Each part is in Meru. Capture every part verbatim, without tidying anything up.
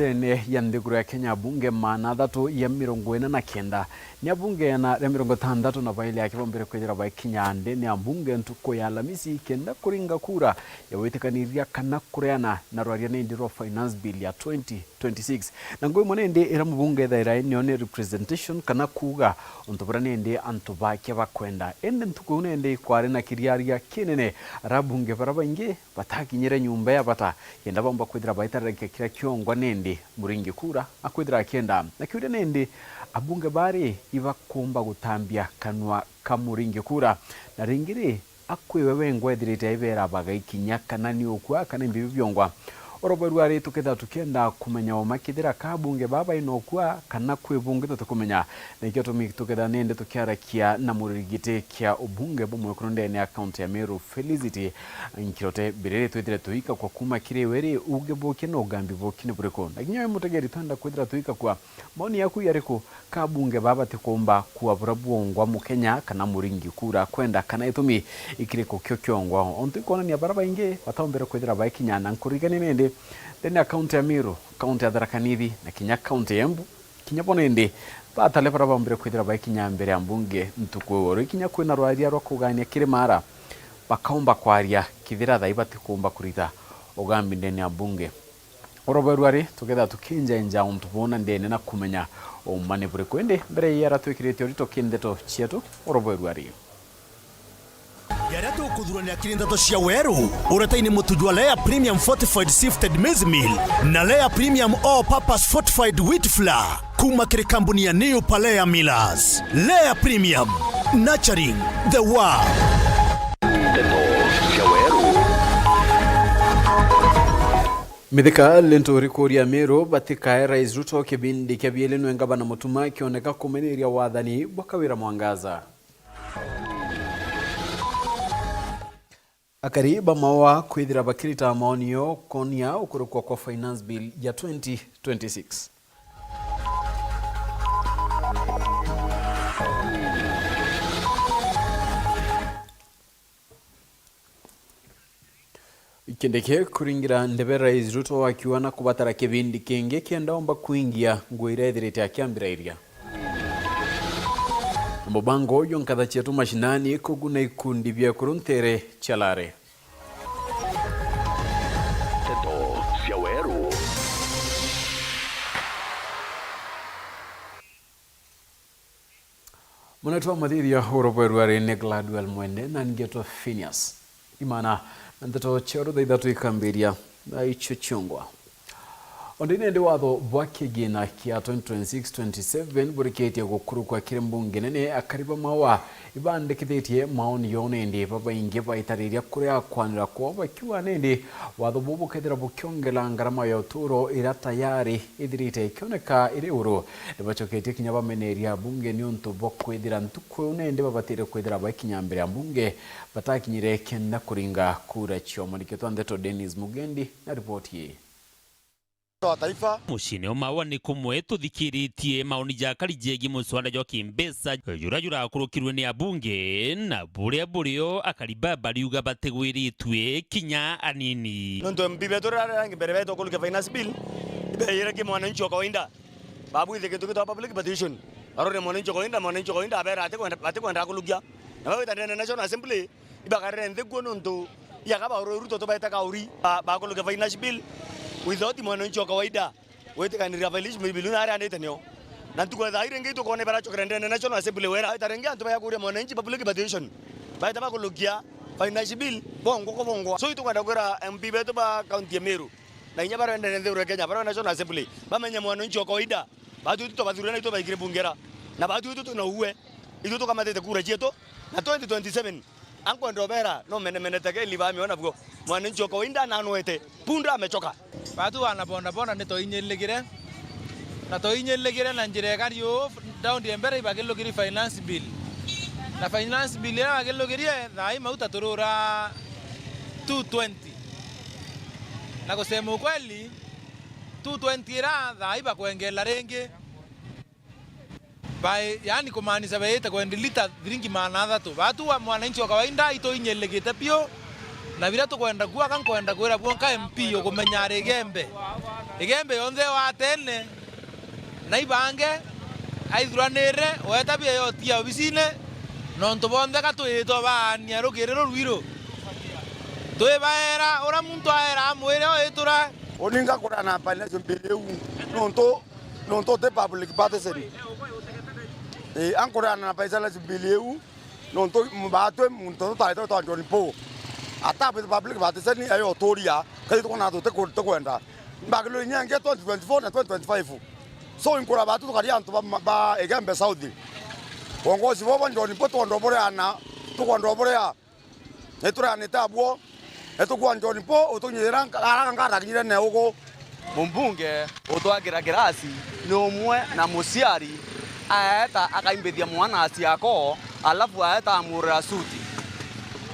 Ndene ya nthiguru ya Kenya, abunge maana athatu ya mirongo ina na kenda, ni abunge ena ria mirongo itantatu na bairi aki bombire kwithira baikinya ndene ya mbunge ntuku ya Alamisi kenda kuringa kura ya witikaniria kana kureana na rwaria nindi rwa Finance Bill ya twenty twenty-six. Na ngugi imwe nindi ira mubunge ethaira nio ni representation, kana kuuga untu buria nindi antu bake bakwenda. Indi ntuku iu nindi ikwari na kiriaria kinene, ara abunge bara baingi batakinyire nyumba ya bata, kenda baumba kwithira baitararikia kiria kiongwa nindi muringi kura akwithira akienda. Na kiuria nindi, abunge bari ibakumba gutambia kanua ka muringi kura? Na ringi ri, akwiwe wengwa ethirite aibera bagaikinya kana ni ukua kana imbibi biongwa? Oro bweru ari tukethira tukienda kumenya uma kithira ka abunge baba ina ukua kana kwi bungi tutikumenya. Na ikio tumi tukethira nindi tukiarakia na murigiti kia ubunge bumwe kuru ndene ya kaunti ya Meru, Felicity Nkirote Biriri, twithire tuikakwa kuma kiri we ri, uge buki na ugambi buki ni buriku? Na kinya we mutegeri twenda kwithira tuikakwa, maoni yaku yariku? Ka abunge baba batikumba kuabura bwongwa Mukenya kana muringi kura kwenda, kana itumi ikiriku kio kiongwa? Ontu ikwonania bara baingi batombere kwithira baikinya na nkurigania nindi ndene ya kaunti ya Meru, kaunti ya Tharaka Nithi na kinya kaunti ya Embu, kinya bo nindi batale bara baumbire kwithira baikinya mbere ya mbunge ntuku iu. Oro ikinya kwina rwaria rwa kugania kiri mara, bakaumba kwaria kithira thai batikumba kurita ugambi ndene ya mbunge. Oro bweru ari tukethira tukinjenja untu buna ndene na kumenya uma ni buriku. Indi mbere ya ara twikirite urito ki ndeto cietu, oro bweru ari. Jaria tukuthuranira kiri ndeto cia weru, uretaini mutu jwa Lea Premium Fortified Sifted Maize Meal na Lea Premium All Purpose Fortified Wheat Flour kuma kiri kambuni ya New Palea Millers. Lea Premium, nurturing the world. Ndeto cia weru. Mithika Linturi kuria Meru batikae Rais Ruto kibindi kia bieli nwe ngavana Mutuma kioneka kumeneria wathani bwa Kawira Mwangaza. Akari ba Maua kwithira bakirita maoni yo konia ukurukwa kwa Finance Bill ya twenty twenty-six. Kindiki kuringira ndebe Rais Ruto akiuga na kubatara kibindi kingi kenda omba kuingia nguo iria ethirite akiambirairia. Mubango uyu nkatha cietu mashinani kuguna ikundi bia kuru ntere cia Lare. Nteto cia weru. Munetwa mathithia uro bweru ari ni Gladwell Mwende na ngeto Phineas Imana. Na nteto cia ruthaitha twikambiria na icio ciongwa. Ondi nindi watho bwa kigina kia twenty twenty-six twenty-seven burikitie gukurukwa kiri mbunge nene, akari ba Maua ibandikithitie maoni yo nindi babaingi baitariria kuria kwanira kwao bakiuga nindi watho buu bukethira bukiongela ngarama ya uturo ira tayari ithirite ikioneka iri uru. Nibacoketie kinya bameneria bunge niuntu bwa kwithira ntuku iu nindi babatire kwithira baikinya mbere ya mbunge batakinyire kenda kuringa kura ciao. Mwandiki wetu wa ndeto Dennis Mugendi na ripoti ii. Wa taifa. Muciine o Maua ni kumwe tuthikiritie maoni ja akari jegie muswada jwa kimbeca juria jurakurukirwe ni abunge, na buria burio akari baba bariuga batigwiritue kinya anini. Nontu M P betu riria rangi mbere betu kurukia finance bill, ibeire ki mwananchi wa kawaida. Babu ithe kintu gitwa public participation. Arore mwananchi wa kawaida, mwananchi wa kawaida abera atikwenda, atikwenda kurukia. Na bawita ndene National Assembly, ibakarire nthi kuo nontu ya kaba uru Ruto tubete kauri, ba-, bakuluke finance bill without mwananchi wa kawaida gwitikaniria finance bill na aria anite nio. Na ntuku ya thaa iri ingi tukona baracokera ndene National Assembly wera, ita ringi antu baya kuria mwananchi public participation. Baita bakulukia finance bill bongwa kwa bongwa. So itukwenda kwira M P betu ba kaunti ya Meru na inya barendene nthi uru ya Kenya, bara National Assembly, bamenye mwananchi wa kawaida. Batu itu tubathurire na itu baikire bungera. Na batu itu tuna uwe. Itu tukamatite kura cietu. Na twenty twenty-seven, ankwenda ubera, no mene mene teke liba ameona buo. Mwananchi wa kawaida na anwete. Punda amechoka. Batu wana bona bona ni toinyiligire. Na toinyiligire na njira ikari uu, down ya mbere ibakilukiri finance bill. Na finance bill ira bakilukiri, thaa ii mauta turura two twenty. Na kusema ukweli, two twenty ira thaa ii bakwengela ringi. Bai, yaani kumaanisha baite kwendi lita thiringi magana athatu. Batu wa mwananchi wa kawaida itoinyilikite piu, na biria tukwenda kuaga nkwenda kwira bwonka M P ukumenya ari Igembe. Igembe yonthe watene na ibange aithuranire, weta bia yotia obisine, nontu bonthe ka twitwa baania rukiri rurwiru. Twibaera, uria muntu aera amwire oitura. Uni ngakuria na finance bill iu, nontu, nontu uti public partisan. Ii, ankuria na finance bill iu, nontu batwi muntu tutaite twa John Paul. Ata public partisan ayo uturia, kai tukona tuti ku-, tukwenda. Mbagilo inya ingi twenty twenty-four na twenty twenty-five. So, inkura batu tukari antu ba, ba Igembe South. Uongozi bobo John Paul tukwenda uburia na, tukwenda uburia. Nitureanite abuo, nitukua John Paul, utunyira nka-, ara ngara kinyire neugu. Mumbunge utwagira kirasi ni umwe na muciari aeta akaimbithia mwana aciako, alafu aeta amurira suti.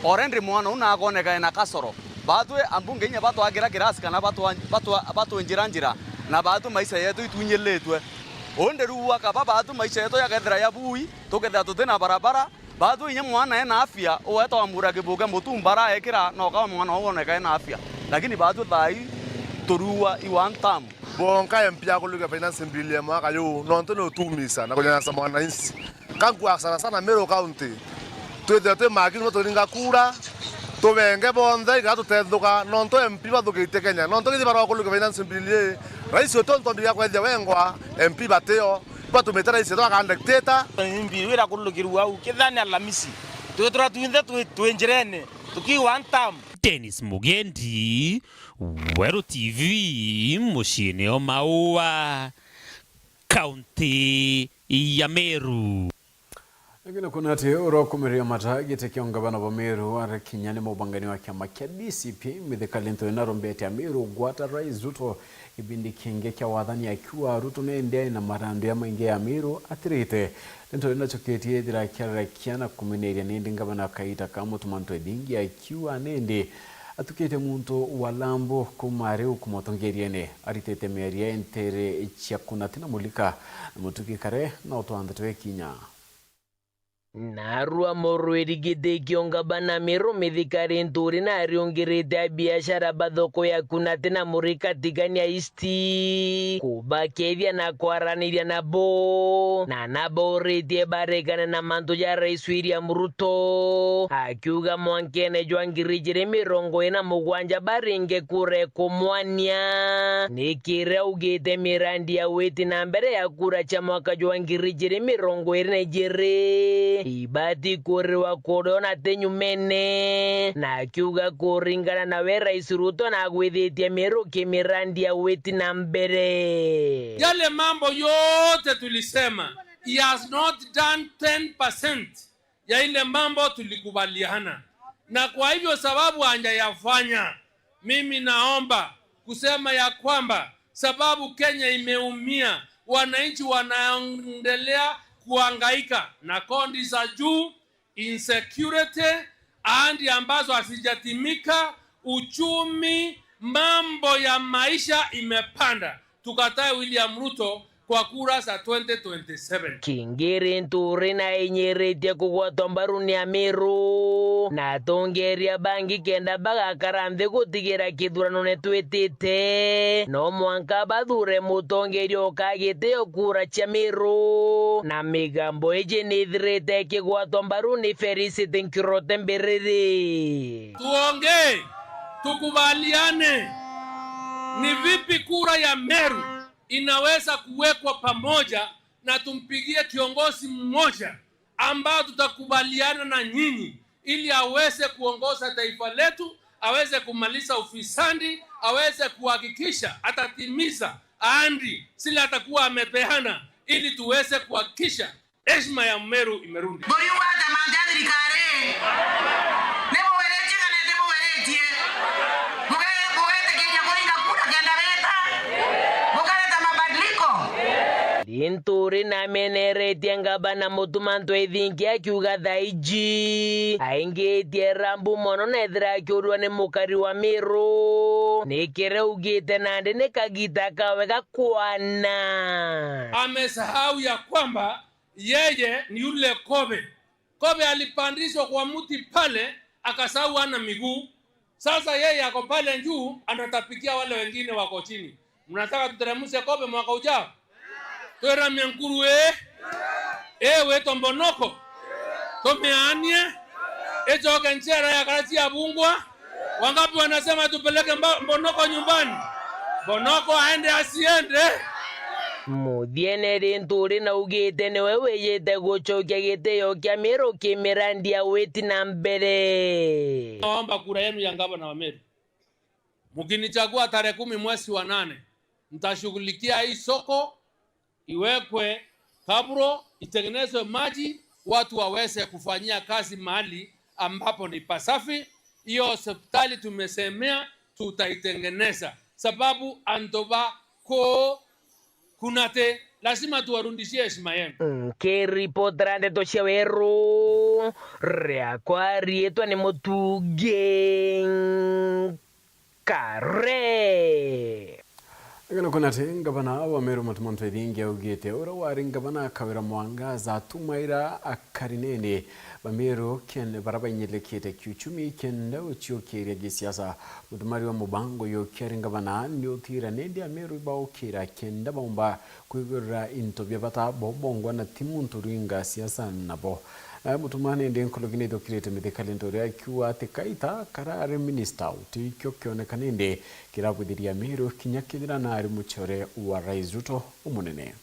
Already mwana uu nakonekae na kasoro. Batwi ambunge inya batwagira kirasi kana batwa-, batwa-, batwinjira njira, na batwi maisha yetu itunyilitwe. Undi riu akaba batwi maisha yetu yakethira ya bui, tukethira tuti na barabara, Batwi inya mwana ena afya, uweta wamura kibuge mutumba araekira, na ukaba mwana uu woneka ena afya. Lakini batwi thaa ii turiua i one term. Bonka M P akulukia finance bill ya mwaka juu, nontu ni utumisa na kunyanyasa mwananchi. Kankua sana sana Meru County. Twithire twi makini, no turinga kura, tubenge bonthe, ikara tutethuka, nontu M P bathukitie Kenya. Nontu kithi barwa kulukia finance bill ii, rais wetu ntombi ya kwethia wengwa, M P batio. Batumite rais twaka dictator. Imbi wira kulukirua au, kethira ni Alhamisi, twithirwa twinthe twi, twi njirene, tukiigua ntamu. Dennis Mugendi, Weru T V, muciini o Maua, kaunti ya Meru. Lakini kuna ati urokumiriria mata giti kia ungavana bwa Meru ari kinya ni mubangani wa kiama kia D C P, Mithika Linturi narombetie Ameru gwata Rais Ruto gibindi kingi kia wathani, akiuga Ruto nindi ai na marandu ya maingi ya Meru atirite. Linturi nacoketie ithira akiarekia na kumineria nindi ngavana kaita ka Mutuma Ntwethingi, akiuga nindi atukite muntu wa Lambu kuma riu kumutongeriene, aritite miario ya ntere cia kunati na mulika na mutuki kare no twanthe twe kinya. Narua murwiri giti kia ungavana Meru Mithika Linturi nariungirite abiashara ba thoko ya Kunati na Murika Tigania East kubakethia na kwaraniria nabo, na naboritie baregane na mantu ja Rais William Ruto, akiuga mwankene jwa ngiri ijiri mirongo iri na mugwanja baringe kura kumwania, ni kiria augite mirandi ya witi na mbere ya kura cia mwaka jwa ngiri ijiri mirongo iri na ijiri ibati kuriwa kurio na ti nyumene, na akiuga kuringana na we Rais Ruto nagwithitie Meru kimirandi ya witi na mbere. Yale mambo yote tulisema, he has not done ten percent ya ile mambo tulikubaliana. Na kwa hivyo, sababu hajayafanya, mimi naomba kusema ya kwamba sababu Kenya imeumia, wananchi wanaendelea kuhangaika na kodi za juu, insecurity, ahadi ambazo hazijatimika, uchumi, mambo ya maisha imepanda. Tukatae William Ruto kwa kura za twenty twenty-seven. Kingi Linturi nainyiritie kugwatwa mbaru ni Ameru na atongeria bangi kenda bagakara nthi gutigira kithuranone twitite. No mwanka bathure mutongeria ukagitio kura cia Meru, na migambo iji nithirite ikigwatwa mbaru ni Felicity Nkirote Mbiriri. Tuongee, tukubaliane ni vipi kura ya Meru inaweza kuwekwa pamoja na tumpigie kiongozi mmoja ambao tutakubaliana na nyinyi ili aweze kuongoza taifa letu, aweze kumaliza ufisadi, aweze kuhakikisha atatimiza ahadi zile atakuwa amepeana ili tuweze kuhakikisha heshima ya Meru imerudi. Buriu bwatema atia thirikari? Ni bugwiritie kana ti bugwiritie? Buge-, bugetikiria kuringa kura kenda beta? Bukareta mabadiliko? Linturi nameneretie ngavana Mutuma Ntwethingi akiuga thaa iji aingitie rambu mono na ethira akiurua ni mukari wa Meru. Ni kiria augite nandi ni kagita kawe ga kwana. Amesahau ya kwamba yeye ni yule kobe. Kobe alipandishwa kwa mti pale, akasahau hana miguu. Sasa yeye ako pale juu, anatapikia wale wengine wako chini. Mnataka tuteremshe kobe mwaka ujao? Twiramie nkuru ii, ii witwa Mbonoko, tumiaanie, icoke nchera ya Karachi ya Bungwa. Wangapi wanasema tupeleke mba-, Mbonoko nyumbani? Mbonoko aende asiende? Muthiene ri Nturi naugite niwe wijite gucokia gitio kia Meru ki mirandi ya witi na mbere. Naomba kura yenu ya ngavana wa Meru. Mkinichagua tarehe kumi mwezi wa nane, nitashughulikia hii soko, iwekwe kabro, itengenezwe maji, watu waweze kufanyia kazi mahali ambapo ni pasafi. Hiyo hospitali tumesemea, tutaitengeneza, sababu antu ba ku-, kuna te, lazima tuwarudishie heshima yenu. Nkiripotera ndeto cia Weru, riakwa riitwa ni Mutungi Kare. Gana kuna ati ngavana wa Meru Mutuma Ntwethingi augite uria wari ngavana Kawira Mwangaza atumaira akari nene ba Meru ken-, bara bainyirikite kiuchumi kenda guciukiria gisiasa. Mutumari wa mubango yuki ari ngavana ni utira nindi Ameru ibaukira kenda baumba kwigurira into bia bata bo bongwa na ti muntu uringa siasa nabo. Eh, Mutuma nindi nkuruki ni ithukirite mithikari ntori akiuga ati kaita karari minista utikio kioneka nindi kirabwithiria Meru kinya kethira nari mucore wa Rais Ruto umunene.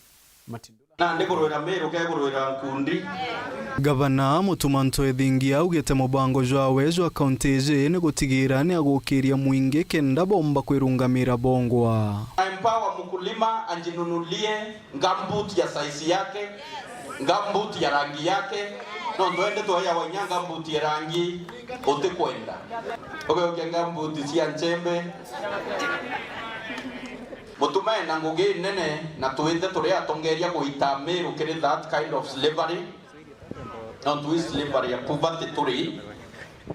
Matindu. Nandi kurwira Meru ke kurwira nkundi. Gavana Mutuma Ntwethingi augite mubango jwawe jwa kaunti iji ni gutigira ni agukiria mwingi kenda bomba kwirungamira bongwa. Empower mkulima ajinunulie gumboot ya size yake, gumboot ya rangi yake, nontu indi tweejawa inya gumboot ya rangi utikwenda. Ugeukia gumboot cia nchembe. Mutuma ena ngugi nene, na twite turi atongeria guita Meru kiri that kind of slavery. Nontu ii slavery ya poverty turi,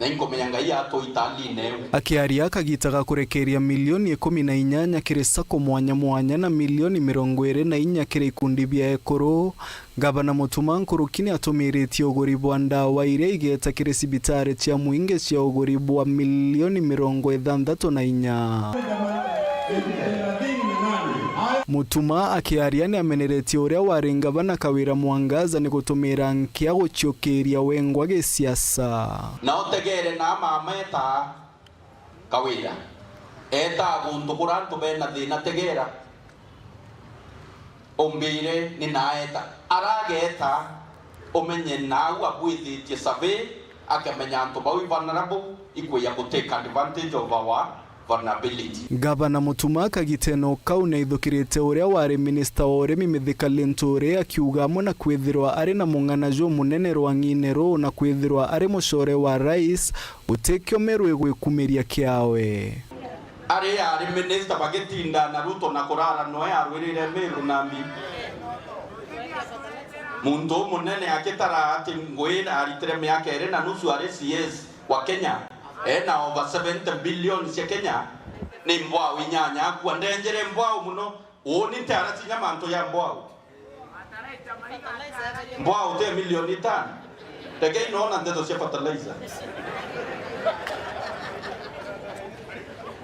na inkumenya Ngai atuita aline eu. Akiaria kagita ga kurekeria milioni ikumi na inyanya kiri sacco mwanya mwanya na milioni mirongo iri na inya kiri ikundi bia ekuru, Gavana Mutuma nkuruki ni atumiritie uguri bwa ndawa iria igeta kiri cibitari cia mwingi cia uguri bwa milioni mirongo ithanthatu na inya. Mutuma akiaria ni ameneretie uria wari ngavana Kawira Mwangaza ni gutumira nkia guciukiria wengwa gisiasa. Na utegere na mama eta Kawira, etaa guntu kuria antu bena thina, tegera, umbire ni naeta. Arageeta, umenye nau abwithitie survey, akamenya antu bau i vulnerable, ikwija ku take advantage of our vulnerability. Gavana Mutuma kagitene o kau naithukirite uria wari minista wa urimi Mithika Linturi akiuga amwe na kwithirwa ari na mung'ana jumunene rwang'ine ruu na kwithirwa ari mucore wa rais, gutikio Meru igwikumiria kiawe. Ari ari minista bagitinda na Ruto na kurara noe arwirire Meru nambi. Muntu umunene agitara ati ngwira aritire miaka iri na nusu ari C S wa Kenya, ena over seventy billion cia Kenya, ni mbwau inyanya akua. Ndenjere mbwau muno. Uuni ntiaracinya mantu ya mbwau. Mbwau te milioni itano. Rekei noona nteto cia fertilizer.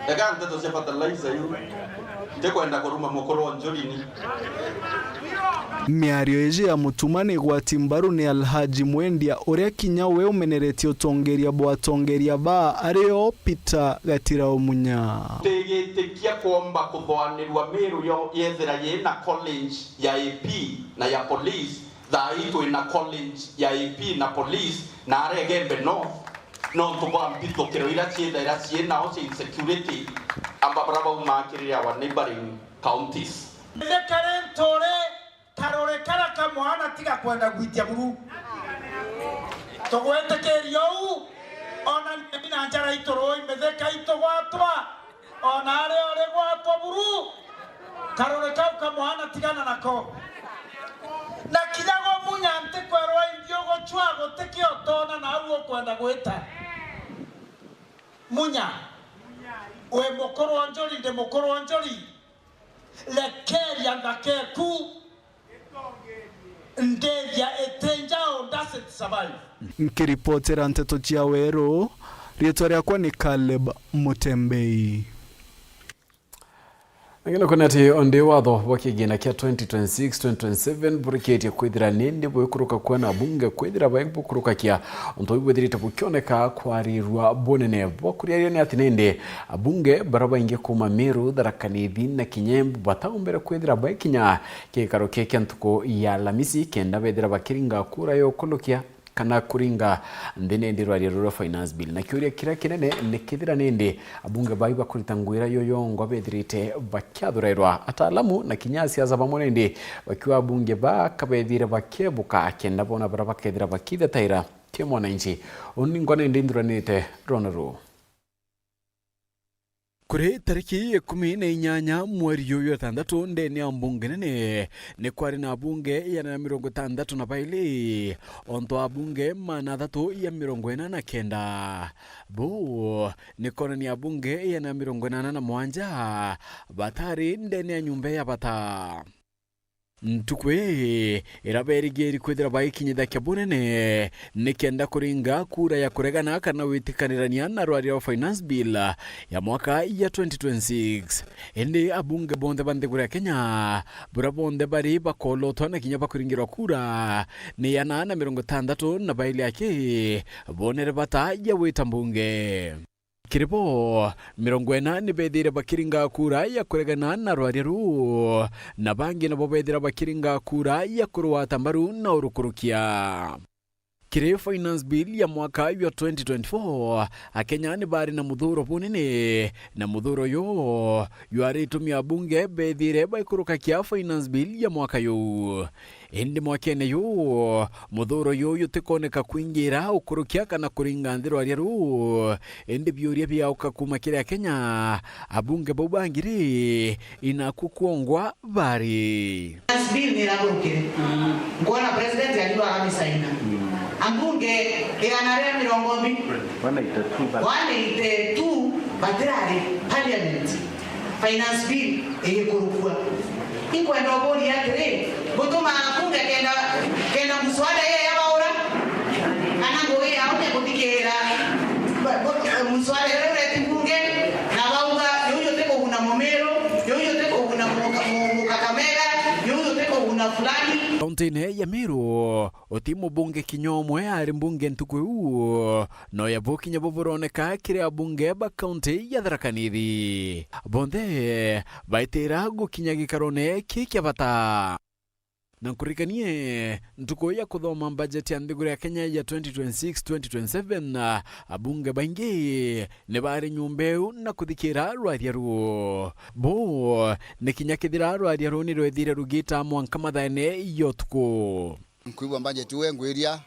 Reka nteto cia fertilizer iu. Ntikwenda kuruma mukuru o njurini. Miario iji ya Mutuma ni igwati mbaru ni Alhaji Mwendia, uria kinya we umeneretie utongeria bwa atongeria baa, ari o Peter Gatira Omunya. Tigitikia kwomba kuthoanirua Meru yo yethira yina college ya A P na ya police. Thaa ii twina college ya A P na police na aria Igembe North, nontu bwa mbithukiro iria ciithaira ciinao cia insecurity, amba baria baumaa kiri our neighbouring counties. Mithika Linturi, karore karia kamwana tiga kwenda gwitia buru. Tugwitikiria uu, ona ni na njara iturui Mithika itugwatwa, ona aria uri gwatwa buru, karore kau kamwana tigana nako. Na kinya gwo Munya ntikwerwa imbi ugucwa gutikio utona na au ukwenda gwita. Munya, wi mukuru o njuri, ndi mukuru o njuri. Rekeria nthaka eku, ndithia iti njao, does it survive? Nkiripotera nteto cia Weru, riitwa riakwa ni Caleb Mutembei. Lakini kwona ati ondi watho bwa kigina kia twenty twenty-six twenty twenty-seven burikitie kwithira nindi buikuruka kuona abunge kwithira baikurukakia untu bwithirite bukioneka kwarirwa bunene. Bwa kuriaria ni ati nindi abunge bara baingi kuma Meru, Tharaka Nithi na kinya Embu bataumbire kwithira baikinya kikaro kia kia ntuku ya Alamisi kenda bethira bakiringa kura ya ukurukia kana kuringa nthi nindi rwaria ruru rwa finance bill. Na kiuria kiria kinene ni kethira nindi abunge bai bakurita nguira yoyongwa bethirite bakiathurairwa. Ataalamu na kinya asiasa bamwe nindi bakiuga abunge ba kabethire bakiebuka kenda bona bara bakethira bakithetaira ki mwananchi. Uni ngwa nindi nthuranite rona ruu. Kuri tariki ikumi na inyanya mweri uyu wa itantatu, ndene ya mbunge nene ni kwari na abunge igana na mirongo itantatu na bairi, ontu abunge magana athatu ya mirongo ina na kenda. Buu ni kwonania abunge igana na mirongo inana na mwanja batari ndene ya nyumba ya bata. Ntuku ii ira berigiri kwithira baikinyithakia bunene ni kenda kuringa kura ya kuregana kana gwitikanirania na rwaria rwa finance bill ya mwaka ya twenty twenty-six. Indi abunge bonthe ba nthiguru ya Kenya, buria bonthe bari bakolotwa na kinya bakuringirwa kura ni igana na mirongo itantatu na bairi aki bonere bata ya gwita mbunge. Kiri bo, mirongo ina ni bethire bakiringa kura ya kuregana na rwaria ruu, na bangi nabo bethira bakiringa kura ya kurwata mbaru na urukurukia. Kiri finance bill ya mwaka jwa twenty twenty-four, Akenya ni bari na muthuro bunene, na muthuro uyu jwari itumi abunge bethire baikurukakia finance bill ya mwaka juu. Indi mwakene juu, muthuro juu jutikoneka kwingira ukurukia kana kuringa nthi rwaria ruu. Indi biuria biauka kuma kiri Akenya, abunge bau bangi ri, inaku kwongwa bari? Finance bill ni irathukire. Nkwona president ariuga agamisaina. Ambunge igana ria mirongo mbi-, one eighty-two batirari parliament. Finance bill igikurukua. Inkwenda uburia atiri, butuma bunge kenda, kenda muswada iyo yabaura? Kana ngugi yao ni kuthikira ba-, bu-, muswada uria ureti bunge, na bauga, "Uyu jutikuguna Mumiru, uyu jutikuguna Muka-, Mu-, Mukakamega, uyu jutikuguna fulani"? Kaunti-ini ya Meru, uti mubunge kinya umwe ari mbunge ntuku iu, no ya bukinya buburoneka kiri abunge ba kaunti ya Tharaka Nithi. Bonthe baitira gukinya gikarone ki kia bata. Na nkuririkanie, ntuku ya kuthoma mbajeti ya nthiguru ya Kenya ya twenty twenty-six twenty twenty-seven, abunge baingi ni bari nyumba iu na kuthikira rwaria ruu. Buu ni kinya kethira rwaria ruu ni rwethire rugita mwanka mathaene ya utuku. Nkwigua mbajeti iu engwiria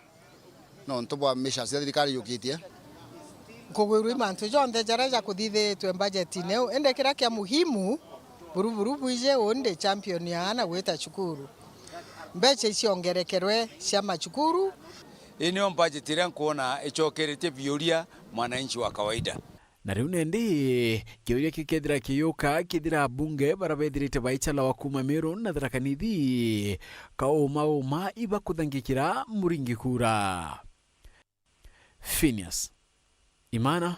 nontu bwa measures iria thirikari yukitie. Nkugwirua i mantu jonthe jaria jakuthithitue mbajetine iu, indi kiria kia muhimu, buruburu bwiji uu ndi champion ya aana gwita cukuru. Mbeca iciongerekerwe cia macukuru. Ii niyo mbajetine iria nkwona icokeretie biuria mwananchi wa kawaida. Na riu nendi, kiuria kikethira kiyuka, kethira abunge bara bethirite baicalawa kuma Meru na Tharaka Nithi, ka uma uma ibakuthangikira Muringi kura? Phineas Imana,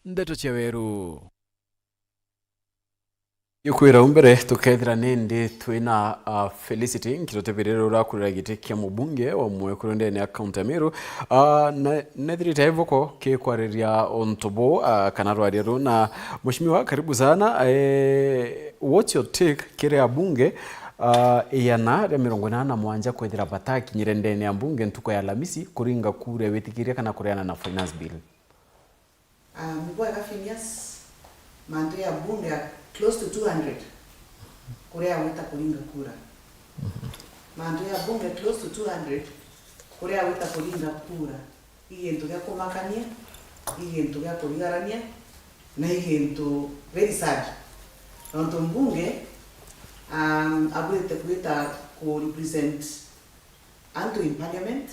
Ndeto cia Weru. Ikwira u mbere, tukethira nindi twina, ah, Felicity Nkirotebirire urakurira giti kia mubunge wa mwekuru ndene ya kaunti ya Meru. Ah, na, nethirite aivoko kikwariria untu bu, ah, kana rwaria ru. Na Mheshimiwa, karibu sana. Eh, what's your take kiri abunge, ah, igana ria mirongo inana na mwanja kwithira batakinyire ndene ya mbunge ntuku ya Alamisi kuringa kura ya witikiria kana kureana na finance bill? Ah, mubwega Phineas, mantu ya bunge ya close to two hundred kuria gwita kuringa kura. Mantu ya bunge close to two hundred kuria gwita kuringa kura, i gintu gia kumakania, i gintu gia kurigarania, na i gintu very sad. Nontu mbunge, um, abwirite gwita ku represent antu in parliament,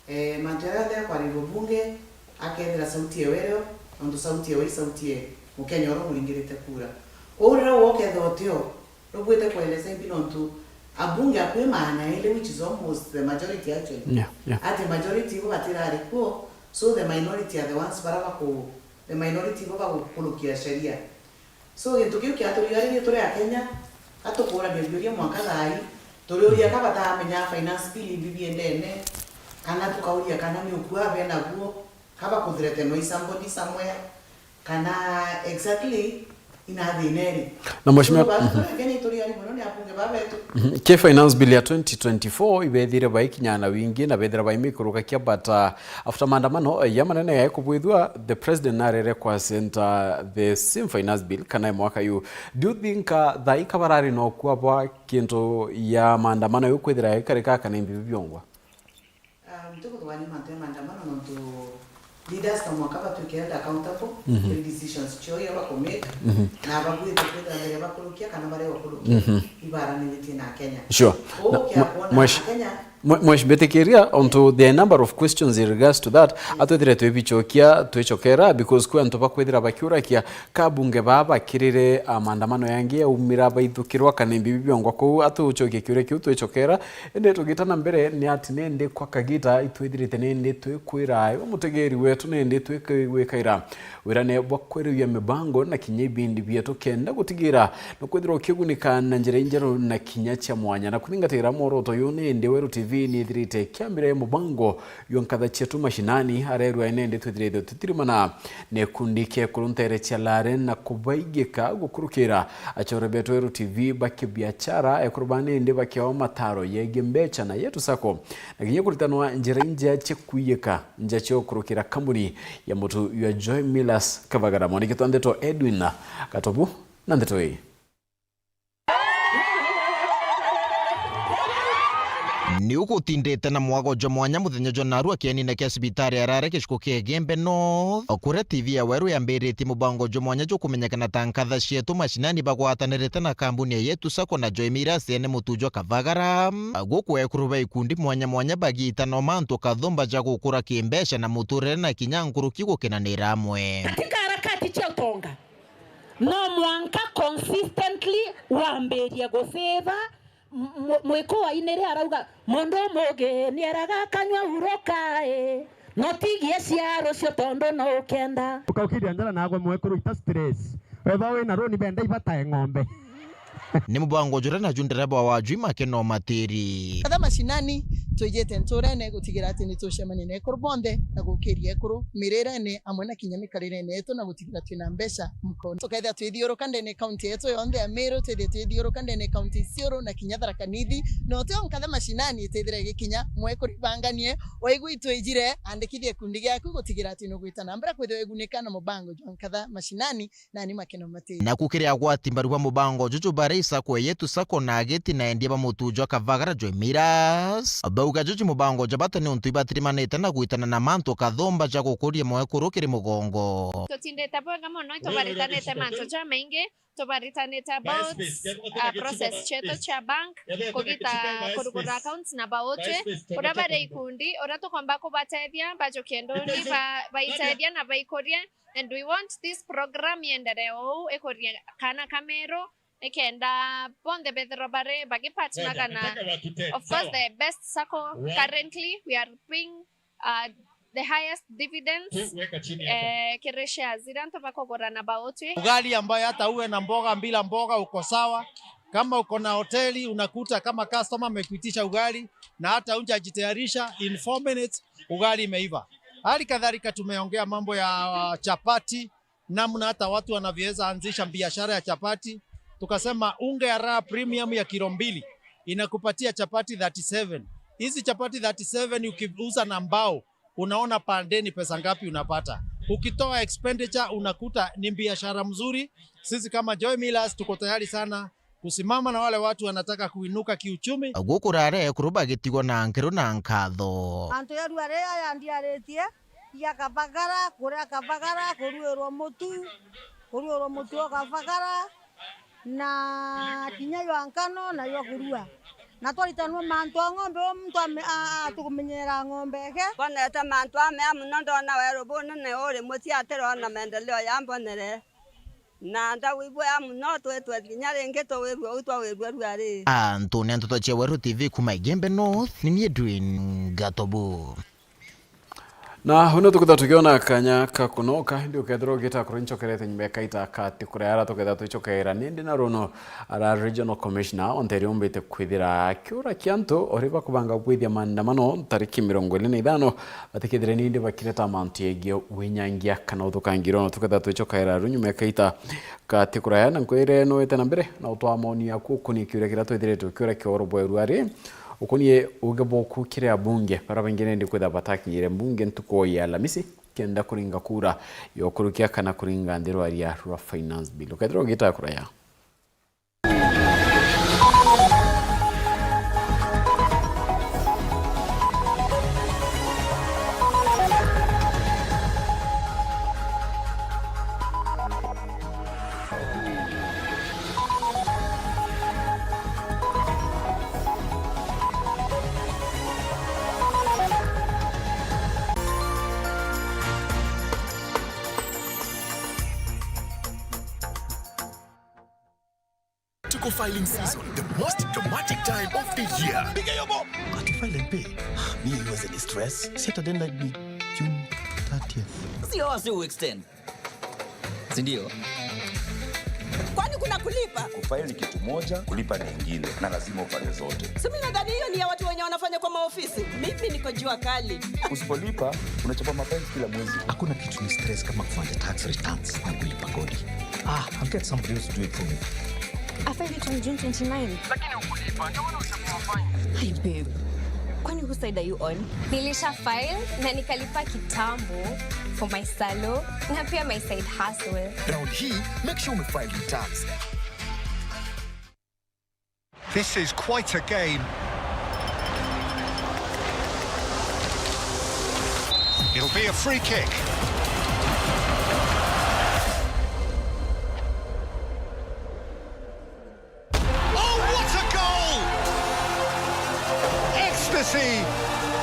eh, mantu jaria jonthe jakwarirua bunge, akethira sauti ewe irio, nontu sauti ewe i sauti e Mukenya uria umuringirite kura. Kwou riria ugwe ukethira utio, nubwite kueleza imbi nontu abunge akui maana iri, which is almost the majority actually. Yeah, yeah. Ati majority ibo batirari kuo, so the minority are the ones bara baku-, the minority ibo bagukurukia sheria. So, gintu kiu kiaturigaria turi Akenya, atukurania biuria mwaka thaa ii, turiuria ka bataamenya finance bill imbi biendene, kana tukauria kana ni ukua be naguo, ka bakuthreatenwa i somebody somewhere, kana exactly ina thina iri. Na mheshimiwa, so, basi turi Akenya iturigaria mono ni abunge baba betu. Mhm. Ki finance bill ya twenty twenty-four ibethire baikinya na wingi na bethira baimikurukakia, but, uh, after maandamano, eh, ya manene ya kubwithua, the president narere kwa center the same finance bill kana ya mwaka yu. Do you think, uh, thaika barari no kuwa bwa kintu ya maandamano yu kwithira ikarika kana imbibi biongwa? Um, tukuthugania mantu ya maandamano nontu leaders no mwanka batuike held accountable, mhm, kiri decisions cio iria bakumake, mhm, na bagwite kwithira mbere bakurukia kana baria bakurukia, mhm, ibaraniritie na Akenya. Sure. Koguo na kia mwe-, kuona mwesh-, Akenya mwe-, mwesh-, mbitikiria onto there are a number of questions in regards to that. Yes. Atwithire twibichokia, twicokera, because kwi antu bakwithira bakiurakia ka bunge baa bakirire, a, maandamano yangi yaumira baithukirwa kana imbibi biongwa kuu. Atuchokie kiuria kiu twicokera. Indi tugita na mbere, ni ati nindi kwa kagita itwithirite nindi twikwira we mutegeri wetu, nindi twigwikaira wirane bwa kwerewia mibango na kinya ibindi bietu kenda gutigira na kwithirwa ukigunika na njira injeru na kinya cia mwanya na kuthingatira mworoto uyu. Nindi Weru T V nithirite kiambire mubango jwa Nkatha Cietu Mashinani, arerwa nindi twithirite tutirimana na ikundi kia ekuru ntere cia Lare na kubaigika gukurukira achore betu Weru T V ba kibiachara, ekuru ba nindi bakioa mataro yegie mbecha na Yetu Sacco, na kinya kuritanwa njira injea cia kwiyika nja cia gukurukira kambuni ya mutu ya Joy Millers Kavagara. Mwaniki twa ndeto Edwin Gatobu na ndeto ii. Ni ugutindite na mwago jwa mwanya muthenya jwa narua kienine kia cibitari ya Rare gicigo kia Igembe North, o kuria T V ya Weru yambiritie mubango jwa mwanya jwa kumenyekana ta Nkatha Cietu Mashinani bagwatanirite na kambuni ya Yetu Sacco na Joy Millers ene mutu jwa Kavagara. Guku ekuru ba ikundi mwanya mwanya bagitana o mantu kathumba ja gukura kimbeca na muturire na kinya nkuruki gukenanira amwe. Katika harakati cia utonga, no mwanka consistently wambirie guseva. M-, mw-, mwiko wa iniri arauga, "Mundu umugi ni eraga akanywa uruka, i, no tigie cia rucio tondu no ukenda." Ukaukiria njara nagwe mwekuru ita stress. Wethwa wina roni benda ibatae ng'ombe. Ni mubango juria naju ndereba wa Jui Makeno Matiri. Nkatha Mashinani, twijite nturene gutigira ati ni tucemania na ekuru bonthe na gukiria ekuru mirirene amwe na kinya mikarirene yetu na gutigira twina mbeca mkono. Tukethia twithiuruka ndene kaunti yetu yonthe ya Meru, twithie twithiuruka ndene kaunti Isiolo na kinya Tharaka Nithi. No tio Nkatha Mashinani itithire gikinya mwekuri banganie, waigua itwijire, andikithia gikundi giaku gutigira ati nugwita na mbere kwithirwa igunika na mubango jwa Nkatha Mashinani. Nani Makeno Matiri. Na kukiria agwati mbaru ba mubango juju baria Isako Yetu Sacco na agiti na endia ba mutu jwa Kavagara Joy Millers, bauga juju mubango jwa bata niuntu ibatirimanite na gwitana na mantu kathumba ja gukuria mwekuru kiri mugongo. Tutindite bwega mono, itubaritanite mantu jamaingi, tubaritanite about, uh, process cietu cia bank, kugita kurugura accounts na bautwi, uria bari ikundi, uria tukomba kubatethia, bajukie nduni, ba-, baitethia na baikurie. And we want this program ienderee uu, ikurie kaana ka Meru, nikenda bonthe bethirwa bari bagipartnaga na, of course, the best sacco. Currently, we are paying, uh, the highest dividends, eh, kiri shares iria antu bakugura na bautwi. Ugali ambayo hata uwe na mboga, bila mboga uko sawa. Kama uko na hoteli, unakuta kama customer amekuitisha ugali na hata hujajitayarisha, in four minutes ugali imeiva. Hali kadhalika tumeongea mambo ya chapati, namna hata watu wanavyoweza anzisha biashara ya chapati. Tukasema unga ya Raha Premium ya kilo mbili inakupatia chapati thirty seven. Hizi chapati thirty seven ukiuza na mbao, unaona per day ni pesa ngapi unapata. Ukitoa expenditure, unakuta ni biashara mzuri. Sisi kama Joy Millers tuko tayari sana kusimama na wale watu wanataka kuinuka kiuchumi. Guku Rare ekuru bagitigwa na nkeru na nkatho. Antu ya rua riria yandiaritie, ya Kavagara, kuria Kavagara, kuruirwa mutu, kuruirwa mutu o Kavagara, na kinya jwa nkano na jwa kurua. Na twaritanwa mantu a ng'ombe, o muntu ame-, a-, a-, atukumenyera ng'ombe eke. Mbonete mantu amea muno, ndona weru bunene uri muciatiro na maendeleo ya mbonere. Na ndawigua ya muno, twitwe kinya ringi tuwirue uu twawirue rua ri. Antu ni nteto cia Weru T V kuma Igembe North, ni nie Edwin Gatobu. Na uno tukethirwa tukiona kanya ka kunoka, ndi ukethirwa ugita kuri nchokerete nyumba ya kaita kati kuria ara tukethirwa twichokeera. Nindi na runo ara Regional Commissioner onte riumbite kwithira kiura kia antu ori bakubanga kwithia maandamano tariki mirongo iri na ithano, batikethire nindi bakireta mantu yegie winyangia kana uthukangia. Runo tukethirwa twichokeera ru nyuma ya kaita kati kuraya, na nkwire nwite na mbere na utwaa maoni yaku ukunie kiuria kiria twithirite tukiura kioro bweru ari. Ukunie uge boku kiri abunge bara baingi nindi kwitha batakinyire mbunge ntuku ya Alamisi kenda kuringa kura ya ukurukia kana kuringa nthi rwaria rwa finance bill. Ukethirwa ugita kuraya. Tuko filing season, the most dramatic time of the year. Piga hiyo bo. Ati file and pay. Me, it wasn't stress. Si hata deadline ni June thirtieth. Sio wasi u extend. Si ndio? Kwani kuna kulipa? Kufile ni kitu moja, kulipa ni ingine, na lazima ufanye zote. Si mimi nadhani hiyo ni ya watu wenye wanafanya kwa maofisi. Mimi niko jua kali. Usipolipa, unachapa mapenzi kila mwezi. Hakuna kitu ni stress kama kufanya tax returns na kulipa kodi. Ah, I'll get somebody else to do it for me. I filed it on June twenty-nine. Lakini ukulipa, ndio maana usiamua fine. Hi babe. Kwani whose side are you on? Nilisha file na nikalipa kitambo for my salon na pia my side hustle. Round hii, make sure umefile returns. This is quite a game. It'll be a free kick. Oh, what a goal! Ecstasy,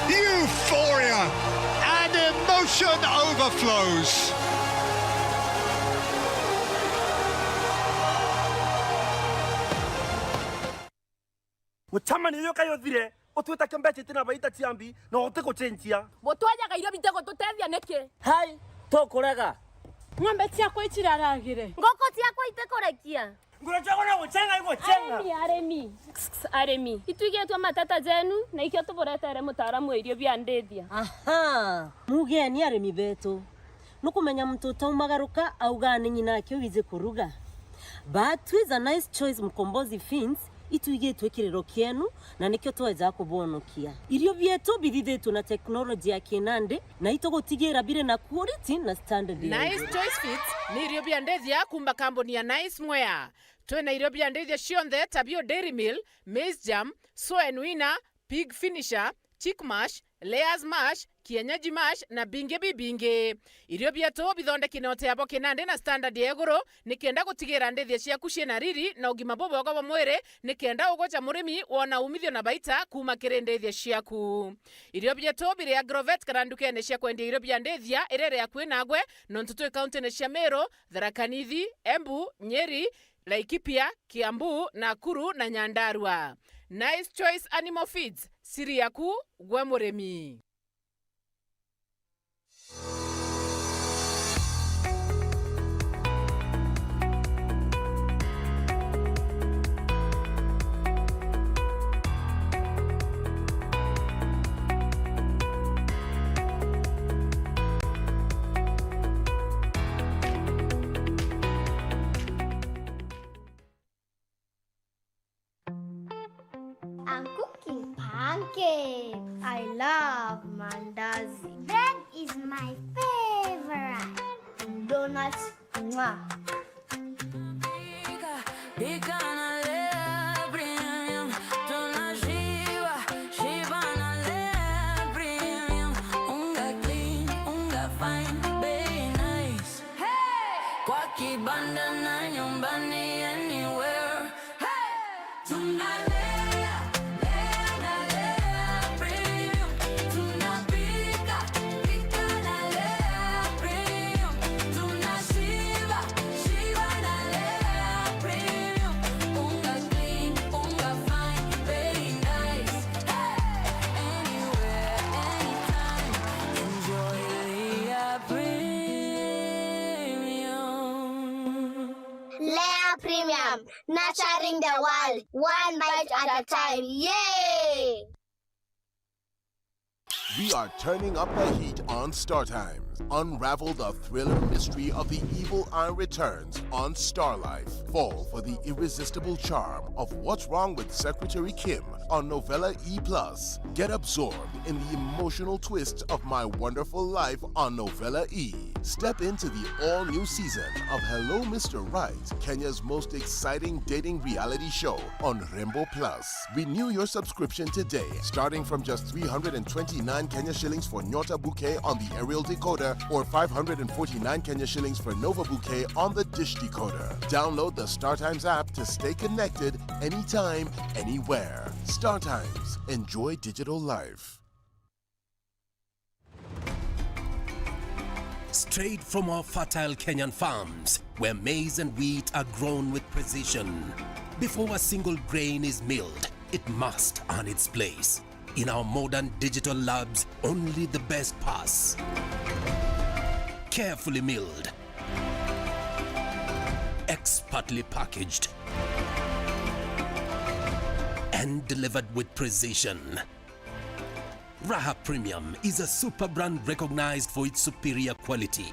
euphoria, and emotion overflows. Gucamania iyo kayo thire, utwita kimbeci tina baita ciambi, na uti gucenjia. Butwajaga irio bite gututethia niki? Hai, tukurega. Ng'ombe ciakwa iciraragire. Ngoko ciakwa itikurekia. Ngura ciakwa no gucenga igucenga. Arimi, arimi. Arimi. Itwigitwe matata jenu, na ikio tuburetere mutaaramu wa irio bia ndithia. Aha. Mugeni arimi betu. Nukumenya muntu utaumagaruka auga ni nyina ake wiji kuruga. But with a nice choice Mkombozi Feeds, itwigitwe kiriro kienu, na nikio tweja kubonokia. Irio bietu bithithitwe na teknoloji ya kinandi, na itugutigira biri na quality na standard ya Nice iguru. Choice Feeds ni irio bia ndithia kuuma kambuni ya Nice Mwea. Twina irio bia ndithia cionthe ta bio Dairy Meal, Maize Germ, Soen Winner, Pig Finisher, Chick Mash, Layers Mash, Kienyeji Mash na bingi bibingi. Irio bietu bithondeki na uteabo kinandi na standard ya iguru, nikenda gutigira ndithia ciaku ciina riri na ugima bubwega bwa mwiri, nikenda ugoca murimi wona umithio na baita kuuma kiri ndithia ciaku. Irio bietu biri Agrovet kana ndukene cia kwendia irio bia ndithia iria iri akui nagwe, nontu twi kauntine cia Meru, Tharaka Nithi, Embu, Nyeri, Laikipia, Kiambu, Nakuru na Nyandarua. Nice Choice Animal Feeds, siri yaku gwe murimi. I'm cooking pancakes. I love mandazi. Bread is my favorite. Donuts, mwah. Pika, pika na Lea Premium. Tunashiba, shiba na Lea Premium. Unga clean, unga fine, bei nice. Hey! Kwa kibanda na nyumbani, anywhere. Hey! Tunalea, lea na Lea Premium. Tunapika, pika na Lea Premium. Tunashiba, shiba na Lea Premium. Nurturing the world, one bite at a time. Yay! We are turning up the heat on Star Times. Unravel the thriller mystery of the evil eye returns on Star Life. Fall for the irresistible charm of What's Wrong with Secretary Kim on Novella E plus. Get absorbed in the emotional twists of My Wonderful Life on Novella E. Step into the all-new season of Hello Mister Right, Kenya's most exciting dating reality show on Rembo Plus. Renew your subscription today, starting from just three hundred and twenty-nine Kenya shillings for Nyota Bouquet on the aerial decoder or five hundred and forty-nine Kenya shillings for Nova Bouquet on the dish decoder. Download the StarTimes app to stay connected anytime, anywhere. StarTimes. Enjoy digital life. Straight from our fertile Kenyan farms, where maize and wheat are grown with precision. Before a single grain is milled, it must earn its place. In our modern digital labs, only the best pass. Carefully milled, expertly packaged, and delivered with precision. Raha Premium is a super brand recognized for its superior quality.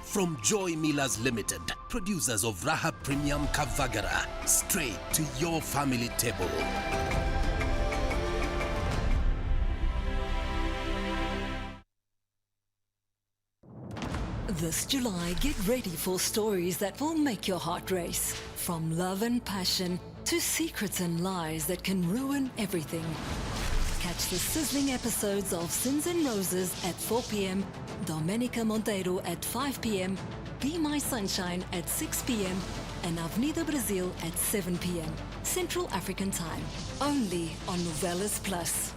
From Joy Millers Limited, producers of Raha Premium Kavagara, straight to your family table. This July, get ready for stories that will make your heart race. From love and passion to secrets and lies that can ruin everything. Catch the sizzling episodes of Sins and Roses at four p.m., Domenica Monteiro at five p.m., Be My Sunshine at six p.m., and Avenida Brazil at seven p.m. Central African Time. Only on Novelas Plus.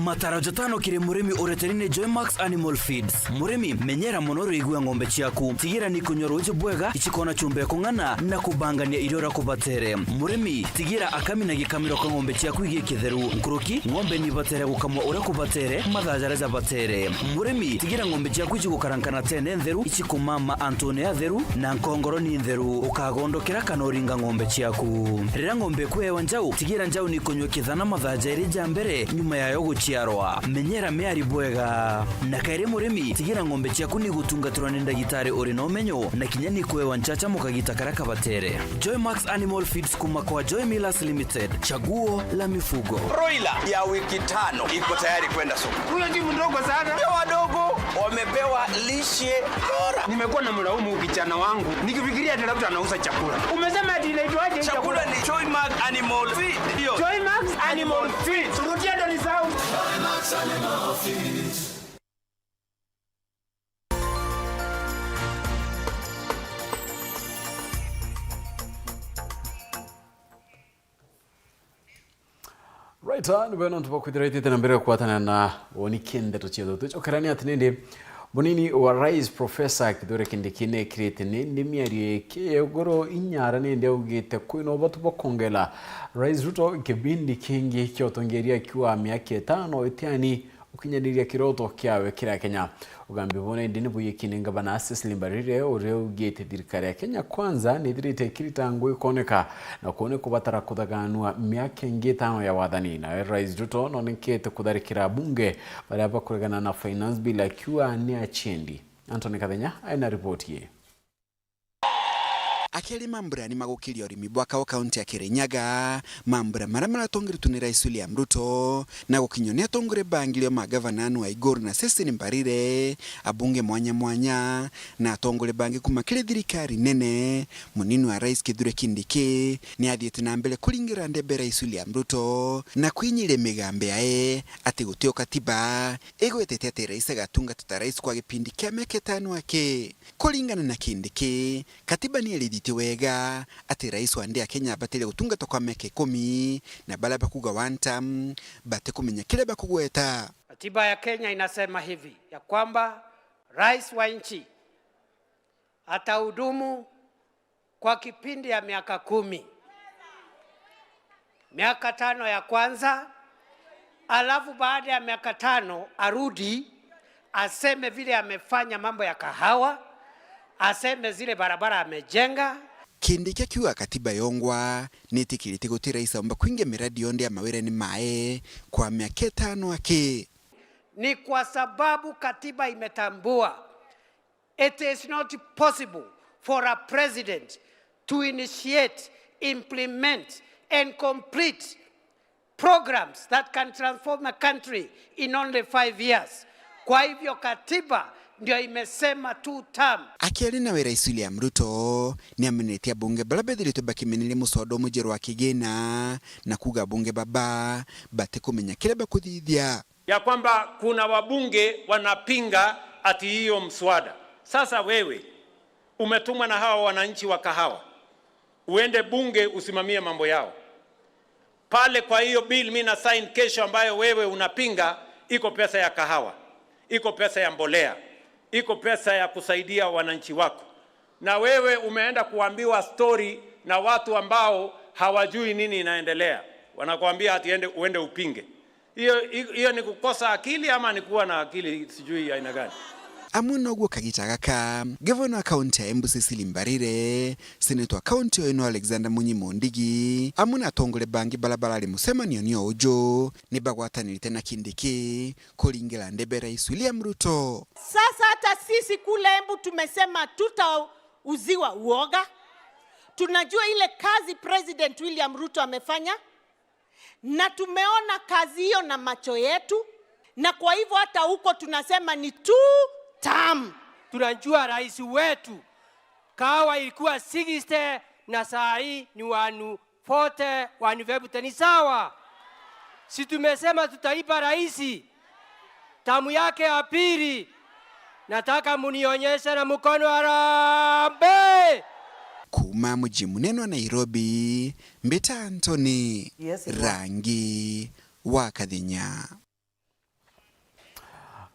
Mataro jatano kiri murimi ureteri ni Joymax Animal Feeds. Murimi, menyera mono riigua ng'ombe ciaku. Tigira ni kunywa ruuji bwega, icikona chumba ya kung'ana na kubangania irio uria kubatere. Murimi, tigira akami na gikamiro ka ng'ombe ciaku igi kitheru. Nkuruki, ng'ombe ni ibatere gukamwa uria kubatere, mathaa jaria jabatere. Murimi, tigira ng'ombe ciaku icigukarankana tene ntheru, icikumama antune atheru, na nkongoro ni ntheru. Ukagondokera kana uringa ng'ombe ciaku. Riria ng'ombe ikuewa njau, tigira njau ni kunywa kithana mathaa jairi ja mbere nyuma yayo guciarwa. Menyera miari bwega. Na kairi murimi, tigira ng'ombe ciaku ni gutungatirwa ni ndagitari uri na umenyo, na kinya ni kuewa nchacha mu kagita karia kabatere. Joymax Animal Feeds kuma kwa Joy Millers Limited, chaguo la mifugo. Broiler ya wiki tano iko tayari kwenda soko. Huyo ni mdogo sana. Ndio wadogo wamepewa lishe bora. Nimekuwa na mlaumu kijana wangu nikifikiria ati labda anauza chakula. Umesema ati inaitwaje hii chakula? Chakula ni Joymax Animal Feed. Ndio. Joymax Animal Feed. Rudia ndo ni sound. Right, ah, ni bwega nontu bwa kwithira itite na mbere ya kukwatana na woni kia ndeto cietu. Twicokerania ati nindi munini wa Rais Professor Kithure Kindiki nekirite nindi miario iki ya iguru inyara nindi augite kwina ubatu bwa kwongela Rais Ruto kibindi kingi kia utongeria akiuga miaka itano itiani ukinyaniria kiroto kiawe kiria Kenya. Ugambi buu nindi ni buyikine ngavana Cecily Mbarire, uria ugite thirikari ya Kenya Kwanza nithirite ikirita ngugi ikoneka na kwona kubatara kuthaganua miaka ingi itano ya wathani. Nawe Rais Ruto nonekete kutharikira abunge baria bakuregana na Finance Bill akiuga ni achiendi. Anthony Kathenya aina ripoti ii. Akiaria mambura ni magukiria urimi bwa kawa kaunti ya Kirinyaga, mambura maria maratongeretwe ni Rais William Ruto na gukinywa ni atongoria bangi rio magavana Anne Waiguru na Cecily Mbarire, abunge mwanya mwanya na atongoria bangi kuma kiri thirikari nene. Munini wa Rais Kithure Kindiki ni athiite na mbere kuringira ndebe Rais William Ruto na kwinyiria migambo yae ati gutio katiba igwetete ati rais agatungata ta rais kwa gipindi kia miaka itano aki. Kuringana na Kindiki, katiba ni irithitie wega ati rais wa nthi ya Kenya abataire gutungatwa kwa miaka ikumi, na baria bakuuga one term batikumenya kiria bakugweta. Katiba ya Kenya inasema hivi, ya kwamba rais wa nchi atahudumu kwa kipindi ya miaka kumi. Miaka tano ya kwanza, alafu baada ya miaka tano arudi Aseme vile amefanya mambo ya kahawa, aseme zile barabara amejenga. Kindiki akiuga katiba yongwa nitikirite guti rais aumba kwingia miradi yonthe ya mawirani mae kwa miaka itano aki. Ni kwa sababu katiba imetambua it is not possible for a president to initiate, implement and complete programs that can transform a country in only five years. Kwa hivyo katiba ndio imesema two term. Akiaria nawe, Rais William Ruto niamenetie abunge baria bethiritwe bakimeneria muswada umwe mweru wa kigina na kuuga abunge baba batikumenya kiria bakuthithia. Ya kwamba kuna wabunge wanapinga ati hiyo mswada. Sasa wewe umetumwa na hawa wananchi wa kahawa, uende bunge usimamie mambo yao. Pale kwa hiyo bill mi na sign kesho ambayo wewe unapinga, iko pesa ya kahawa, iko pesa ya mbolea, iko pesa ya kusaidia wananchi wako. Na wewe umeenda kuambiwa story na watu ambao hawajui nini inaendelea. Wanakuambia ati ende, uende upinge. Hiyo, hiyo ni kukosa akili ama ni kuwa na akili sijui aina gani? Amwe noguo kagita gaka, gavana wa kaunti ya Embu Cecily Mbarire, seneta wa kaunti ino Alexander Munyi Mundigi, amwe na atongoria bangi baria barari mucemanio ni o uju, ni bagwatanirite na Kindiki kuringira ndebe Rais William Ruto. Sasa hata sisi kule Embu tumesema tutauziwa uoga. Tunajua ile kazi President William Ruto amefanya. Na tumeona kazi hiyo na macho yetu, na kwa hivyo hata huko tunasema ni two term. Tunajua rais wetu, kahawa ilikuwa sixty na saa hii ni one forty, one fifty, ni sawa? Si tumesema tutaipa rais tamu yake ya pili? Nataka munionyeshe na mkono, harambee! Kuuma muji munene wa Nairobi, mbita Anthony, yes, it was, Rangi wa Kathenya.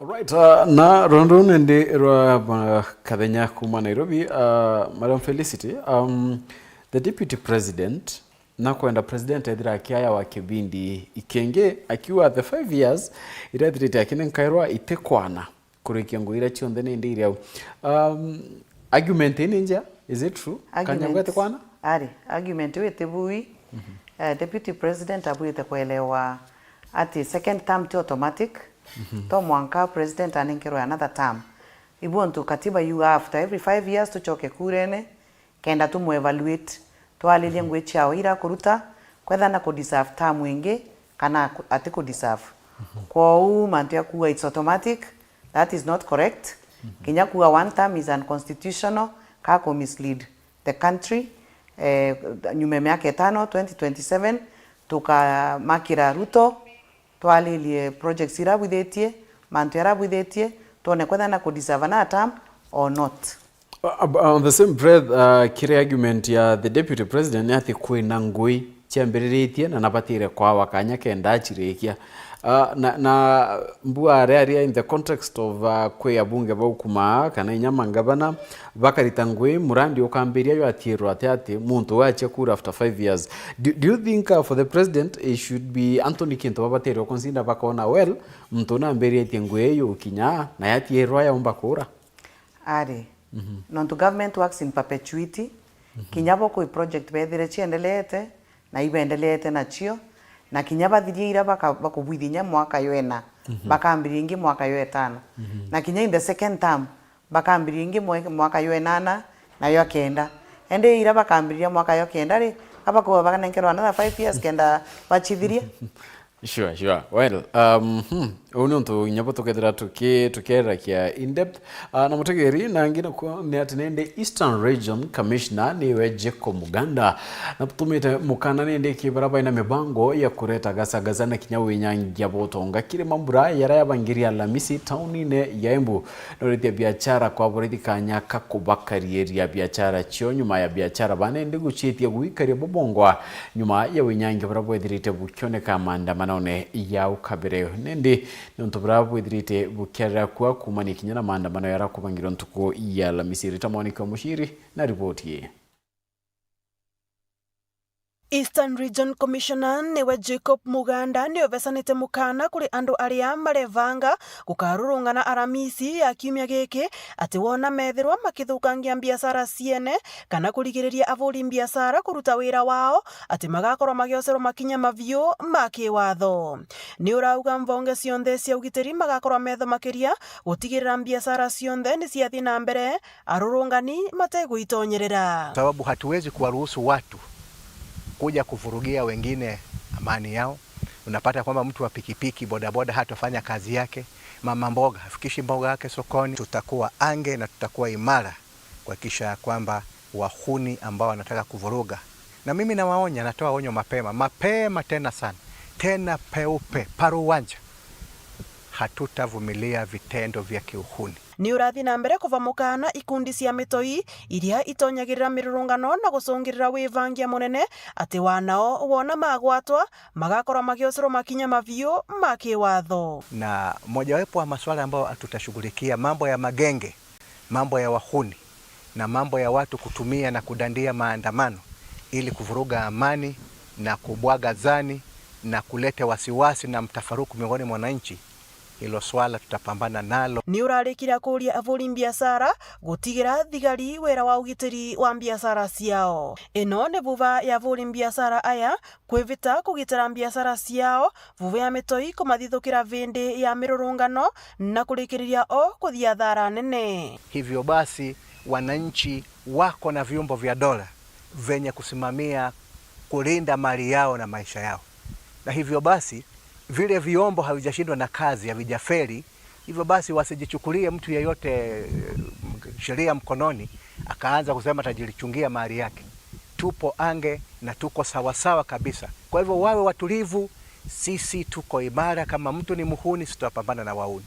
Alright, uh, na rwendo ruu nindi rwa, uh, Kathenya kuuma Nairobi, uh, Madam Felicity, um, the Deputy President nakwenda president ethira akiaya wa kibindi ikingi, akiuga the five years iria ithirite akinenkairwa itikwana kurikia ngugi iria cionthe nindi iri au. Um, argument ii ni njea, is it true? Argument, Kanyagwe atikwana? Ari, argument iu itibui. Mhm. Eh, Deputy President abwirite kuelewa ati second term ti automatic, mhm, to mwanka president anenkerwe another term. Ibu untu katiba yuga after every five years tucoke kurene, kenda tumu evaluate, twaririe, mhm, ngugi ciao iria akuruta, kwethana ku deserve term ingi kana aku-, atiku deserve. Mhm. Kwou mantu ya kuuga it's automatic, that is not correct. Mhm. Kinya kuuga one term is unconstitutional, ka ku mislead the country. Eh, nyuma ya miaka itano, twenty twenty-seven, tukamakira Ruto, twaririe projects iria abwithitie, mantu jaria abwithitie, twone kwethana ku deserve na term or not. Uh, uh, on the same breath, uh, kiri argument ya the deputy president ni ati kwina ngui ciambiriritie na nabatire kwawa kanya kenda acirikia. Uh, na, na mbua aria aria in the context of, uh, kwi abunge bau kumaa kana inya mangavana bakarita ngui, murandi ukambiria yo atiirwa ati ati muntu we achia kura after five years. Do, do you think, uh, for the president, it should be Anthony Kinto babatire ukonsinda bakona, well, muntu nambiritie ngui iyu kinya na yatiirwa yaumba kura? Ari. Mhm. Nontu government works in perpetuity, mhm, kinya bo kwi project bethire ciendeleete, na ibendelete nacio, na kinya bathirie ira baka-, bakubwithia inya mwaka yo ena, mhm, bakambiria ingi mwaka yo etano. Mhm. Na kinya in the second term, bakambiria ingi mwe-, mwaka yo enana, na yo kenda. Ende ira bakambiriria mwaka yo kenda ri, abakuba bakanenkerwa another five years kenda bachithirie. Sure, sure. Well, um, hmm, uu ni untu inya bu tukethira tuki-, tukerakia in depth. Ah, na mutegeri, na ngi nakuo ni ati nindi Eastern Region Commissioner niwe Jacob Muganda. Na tutumite mukana nindi ki baria baina mibango ya kureta gasagaza na kinya winyangia bwa utonga kiri mambura yaria yabangiria Alamisi taunine ya Embu. Noritie biachara kwa borithi kanya ka kubakarieria biachara cio nyuma ya biachara ba nindi gucitia gwikaria bubongwa nyuma ya winyangia buria bwethirite bukioneka maandamanone ya ukabere. Nindi niuntu buria bwithirite bukiarira kua kuumania kinya na maandamano yaria akubangirwe ntuku ya Alamisi. Rita Mwaniki wa Muciri na riboti ii. Eastern Region Commissioner niwe Jacob Muganda ni uvecanite mukana kuri andu aria marebanga gukarurungana Aramisi ya kiumia giki, ati wona methirwa makithukangia mbiacara ciene kana kurigiriria avuri mbiacara kuruta wira wao, ati magakorwa magiocerwa makinya maviu ma kiwatho. Ni urauga mvonge cionthe cia ugitiri magakorwa metho makiria gutigirira mbiacara cionthe ni ciathi na mbere, arurungani mategwitonyerera. Sababu hatuwezi kuwaruhusu watu kuja kuvurugia wengine amani yao. Unapata kwamba mtu wa pikipiki, bodaboda hatafanya kazi yake, mama mboga hafikishi mboga yake sokoni. Tutakuwa ange na tutakuwa imara kuhakikisha ya kwamba wahuni ambao wanataka kuvuruga, na mimi nawaonya, natoa onyo mapema, mapema tena sana, tena peupe, paruwanja, hatutavumilia vitendo vya kiuhuni. Ni urathi na mbere kuva mukana ikundi cia mitoi iria itonyagirira mirurungano na gucungirira wivangia munene, ati wanao wona magwatwa, magakorwa magiocerwa makinya maviu ma kiwatho. Na mojawapo wa masuala ambayo tutashughulikia, mambo ya magenge, mambo ya wahuni na mambo ya watu kutumia na kudandia maandamano ili kuvuruga amani na kubwaga zani na kuleta wasiwasi na mtafaruku miongoni mwa wananchi, hilo swala tutapambana nalo. Ni urarikira kuria avuri mbiacara gutigira thigari wira wa ugitiri wa mbiacara ciao. Ino ni vuva ya avuri mbiacara aya kwivita kugitira mbiacara ciao, vuva ya mitoi kumathithukira vindi ya mirurungano na kurikiriria o kuthia athara nene. Hivyo basi, wananchi wako na vyombo vya dola vyenye kusimamia kulinda mali yao na maisha yao, na hivyo basi, vile vyombo havijashindwa na kazi, havijafeli, hivyo basi wasijichukulie mtu yeyote, eh, sheria mkononi, akaanza kusema atajichungia mali yake. Tupo ange na tuko sawasawa kabisa. Kwa hivyo wawe watulivu, sisi tuko imara. Kama mtu ni muhuni, sisi tutapambana na wauni.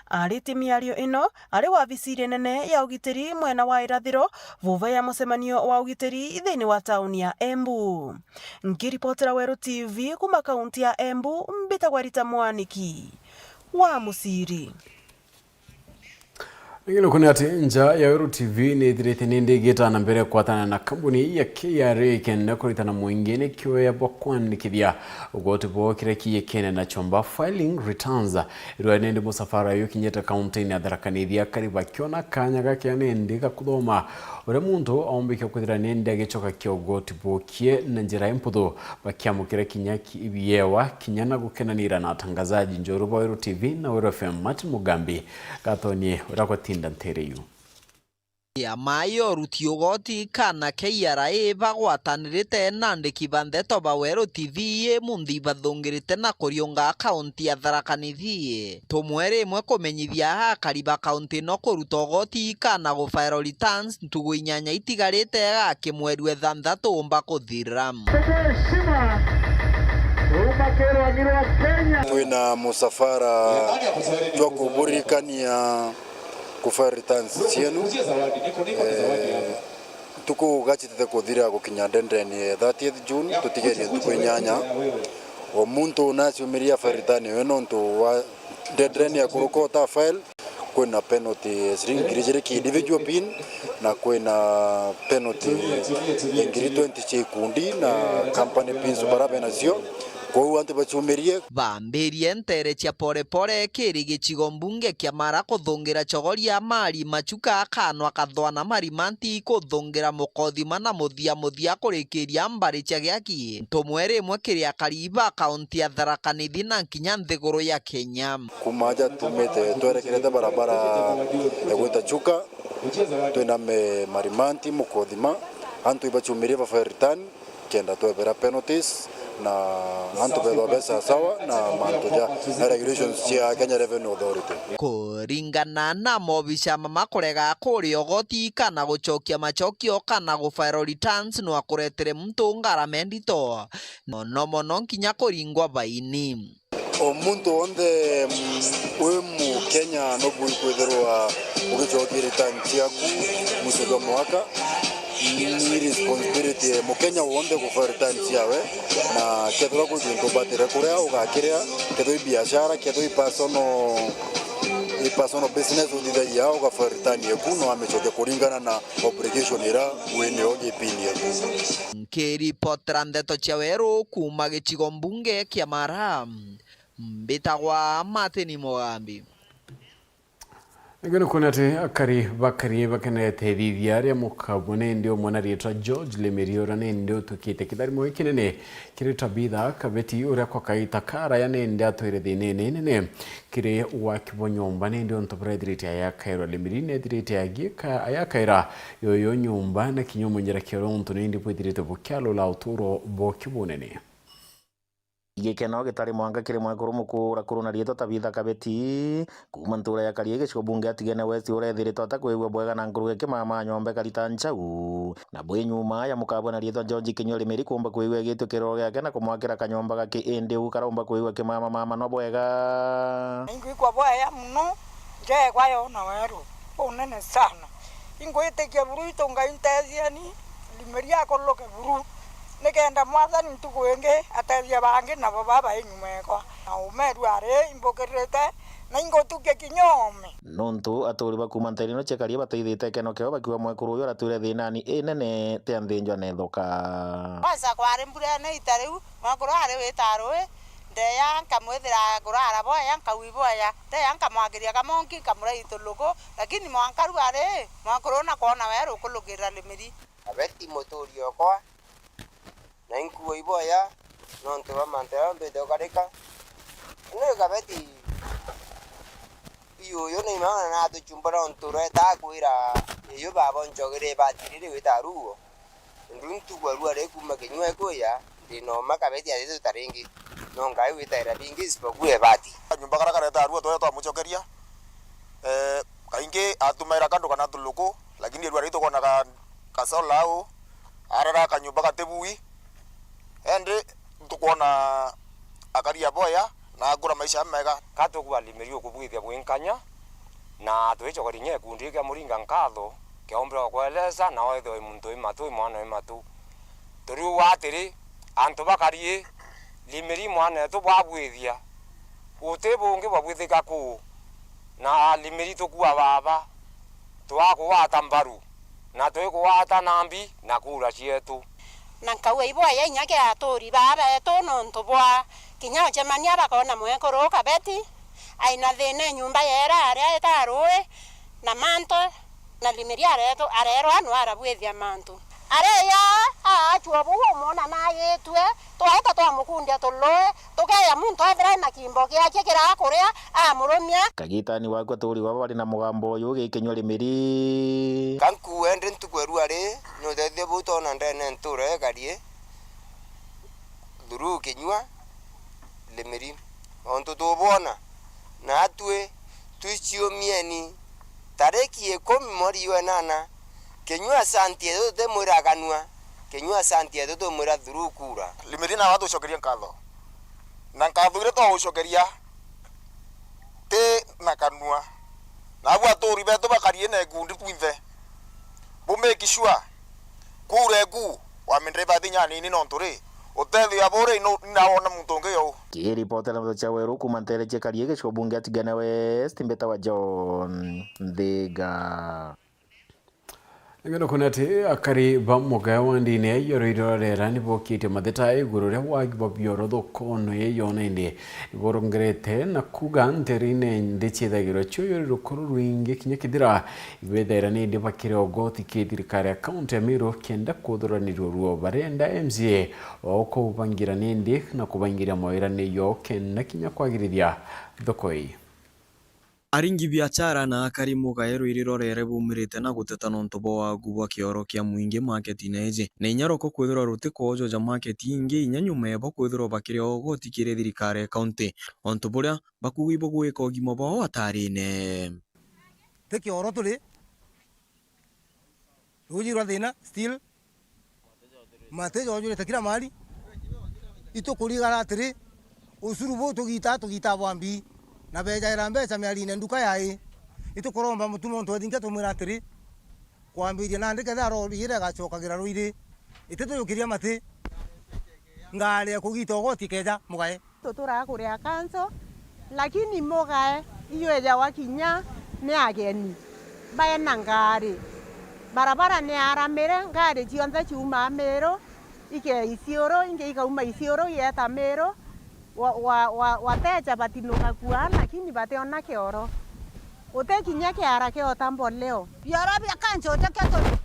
Ariti miario ino ari wabici iria nene ya ugitiri mwena wa irathiro, vuva ya mucemanio wa ugitiri thiini wa tauni ya Embu. Nkiripotera Weru T V kuma kaunti ya Embu, mbitagwa Rita Mwaniki wa Muciri. Ingi nuku ni ati nja ya Weru T V ni ithirite ni ndigita na mbere kwatana na kambuni ya K R A kenda kuritana mwingi ni kioya bwa kwandikithia ugoti bwao kiria kiikene na chomba, filing returns. Irwa nindi musafara uyu ukinyite kaunti-ini ya Tharaka Nithi, akari bakiona kanya gakea nindi ga kuthoma uria muntu aumbikia kwithira nindi agicoka kia ugoti bukie na njira imputhu, bakiamukira kinya ki-, biewa, kinya na gukenanira na atangazaji njorua ba Weru T V na Weru F M. Martin Mugambi, gathonie uria gwatinda ntere iu. Kiama ya uruti ugoti kana K R A bagwatanirite na andiki ba ndeto ba Weru T V imunthi bathungirite na kuriunga kaunti ya Tharaka Nithi. Tumwe rimwe kumenyithia akari ba kaunti ino kuruta ugoti kana gu file returns ntugu inyanya itigarite gaki mweri wa ithanthatu umba kuthira. Twina musafara jwa kuburirikania ku file returns cienu. Eh, ntuku gacitite kuthira gukinya deadline ya thirtieth June, tutigerie ntuku inyanya. O muntu naciumiria file return we nontu wa deadline ya kuruka uta file, kwina penalty ya ciringi ngiri ijiri ki individual pin, na kwina penalty ya ngiri twenty cia ikundi na company pins bara benacio. Kwou antu baciumirie. Bambirie ntere cia pore pore kiri gicigo mbunge kia Mara kuthungira Chogoria, Mari Machuka, Kanwa Kathwana, Marimanti kuthungira Mukothima na muthia muthia kurikiria mbari cia Giaki. Ntumwe rimwe kiri akari ba kaunti ya Tharaka Nithi na nkinya nthiguru ya Kenya. Kuma aja tumite twerekerete barabara ya gwita Chuka, twiname Marimanti, Mukothima, antu ibaciumirie ba file return, kenda twebera penalties, na antu bethwa be sawasawa na mantu ja, na regulations cia Kenya Revenue Authority. Kuringana na mobisha mama, kurega kuria ugoti kana gucokia macokio kana gu file returns no akuretere muntu ngarama endito, mono mono nkinya kuringwa baini. O muntu wonthe, mm, wi Mukenya no bui kwithirwa ugicokia return ciaku mwico jwa mwaka. Ni responsibility ya Mukenya wonthe ku file return ciawe, na kethirwa kwi gintu ubatire kuria, ugakiria, kethirwa i biashara, kethirwa i personal, i Personal business uthithagia ugafa return yaku, no amicokia kuringana na obligation ira winayo gipini yaku. Nkiripotera ndeto cia Weru kuuma gicigo mbunge kia Mara, mbitagwa Martin Mugambi. Ningĩ nĩ kuona atĩ akari bakari bakenete thithia rĩa mũkabũ nĩ ĩndĩ ũmwe na rĩtwa George Lemeri, ũrĩa nĩ ĩndĩ ũtuĩkĩte kĩtharimo gĩkĩ nene kĩrĩ Tabitha Kabeti, ũrĩa kwa kaita karaya nĩ ĩndĩ atwĩre thĩna nene kĩrĩ waki bwa nyũmba nĩ ĩndĩ ũntũ bũrethirĩte ayakaĩrwa. Lemeri nethirĩte agĩka ayakaĩra yoyo nyũmba na kinya ũmenyera kĩoro ũntũ nĩ ĩndĩ bwethirĩte bũkĩalũla ũtũro bwa kĩbũnene. Gikeno gitari mwanka kiri mwekuru mukuu urakuru na riitwa Tabitha Kabeti, kuuma ntuura ya Karie, gicigo bunge ya Tigania West, urethiritwe atakwigua bwega na nkuruki kimama nyomba ikarita njau. Na bwi nyuma ya mukabwa na riitwa George Kinyua Limeri kuumba kwigua igitwe kiroro giake na kumwakira kanyomba gaki, indi uu karaumba kwigua kimama mama no bwega. Ingwigua bwega muno, njegwa yona weru unene sana. Ingwitikia buru itu Ngai nteethieni, Limeri akuluke buru, nikenda Mwathani ntuku ingi ateethia bangi nabo baba inyuma ekwa. Na umeru ari imbukirite, na ingutukia kinya ome. Nontu aturi ba kuuma nteere ino cia Karie bataithite ikeno kiao bakiuga mwekuru uyu aratwire thiinani inene ti anthinjwa nethoka. Kwanza kwari mbura ene ita riu, mwekuru ari wita rui, ndeya nkamwithira kurara bwaya, nkau ibwaya, ndeya nkamwakiria kamonki, nkamuraithia tuluku, lakini mwanka riu ari, mwekuru na kwona weru ukulukirira Limeri. Kabeti muturi okwa, na inkuua iboya nontu bwa mantu jaria mbite ukarika. Ni Kabeti, iyuyu ni imana natuchumbura untu uretaa kwira iyu baba unchogerie ibati riri wita ruo. Ndu ntuku arua ri kuuma kinyua ikuya, ndi na uma Kabeti atitwita ringi. No Ngai witaira bingi isipokuwa ibati. Kanyumba karia kareta arua turia twamuchokeria, eh, kaingi atumaira kandu kana tuluku, lakini irua ri tukona ka, kasola au, arara kanyumba gatibui. Endi tukwona akari aboya na akura maisha mega. Ka tukua Limeri ukubwithia bwinkanya, na twicokeria inya gikundi kia muringa nkatho, kiaombirwa kueleza na wethwe wi muntu wi matu, wi mwana wi matu. Turiuga atiri, antu ba Karie, Limeri mwanetu bwabwithia, guti bungi bwabwithika kuu, na Limeri tukua baba, twakugwata mbaru, na twikugwata na mbi na kura cietu. Na nkauga iboya inya kia aturi baa betu nontu bwa kinya ucemania bakona mwekuru Kabeti aina thina nyumba yera aria eta rui na mantu, na Limeri aretu, arerwa no arabwithia mantu. Areya aachua buu umwona na agitue, twaeta twamukundia tului, tukeya muntu ethira ena kimbo giake kirakuria, amurumia. Kagitani waku aturi baba bari na mugambo uyu gikinyua Limeri. Ka nkuue ndi ntuku erua ri, ni utethio buu twona ndene ntura ikarie through kinyua Limeri. Ontu tubwona, na atui twiciumieni tariki ikumi mweri jwa inana, kinyua asanti yetu tutimwira kanua, kinyua asanti yetu tumwira through kura. Limeri nawe atucokerie nkatho, na nkatho iria twagucokeria ti na kanua. Nabu aturi betu bakarie na ikundi twinthe, bu make sure kura eku wamindira ibathi nyanini, nontu ri, utethia buri ino ndawona muntu ungi jou. Kiripotera ndeto cia Weru kuuma ntere cia Karie, gicigo bunge ya Tigania West, mbitawa John Nthiga. Ningĩ nĩ kuona atĩ akari ba mugae wa ndini ya Ioro Irorera nĩ bokitie mateta iguru ria wagi bwa bioro thokone ya Ioro, na indi nĩ borongerete na kuga ntere-inĩ indi ciethagirwa ciuyuri rukuru rwingi kinya kithira ibethaira ni indi bakiri ogoti ki thirikari ya kaunti ya Meru kenda kuthuranirua ruo. Barenda M C A o kubangira ni indi na kubangiria mawira ni yo kenda kinya kwagirithia thoko ii. Aringi biachara na akari mugae rwiri rorere bumirite na guteta nontu bwa wagu bwa kioro kia mwingi maketine iji, na inya roko kwithirwa rutikwojoja maketi ingi inya nyuma yabo kwithirwa bakiri ogoti kiri thirikari ya kaunti, ontu buria bakuga ibugwika ugima bwao atarine. Ti kioro turi, ruuji rwa thina still, mate jojurite kila mahali. Itukurigara atiri, ucuru buu tugitaa, tugitaa bwa mbii, na bejaira mbeca miarine nduka yai. Itukuromba mutu muntu ethingia tumwira atiri, kwambiria nandi kethira rori iria igacokagira ruiri, ititujukiria mati, ngari ya kugita ugoti keja mugae. Tuturaga kuria kanso, lakini mugae Iyo ejagwa kinya ni ageni baena ngari. Barabara ni aramire, ngari cionthe ciumaa Miru, ikee Isiuru, ingi ikauma Isiuru, igeeta Miru, wa, wa, wa, wateja batinuka kua, lakini bationa kioro. Uti kinya kiara kiota mboleo. Bioro bia kancho uteketwe.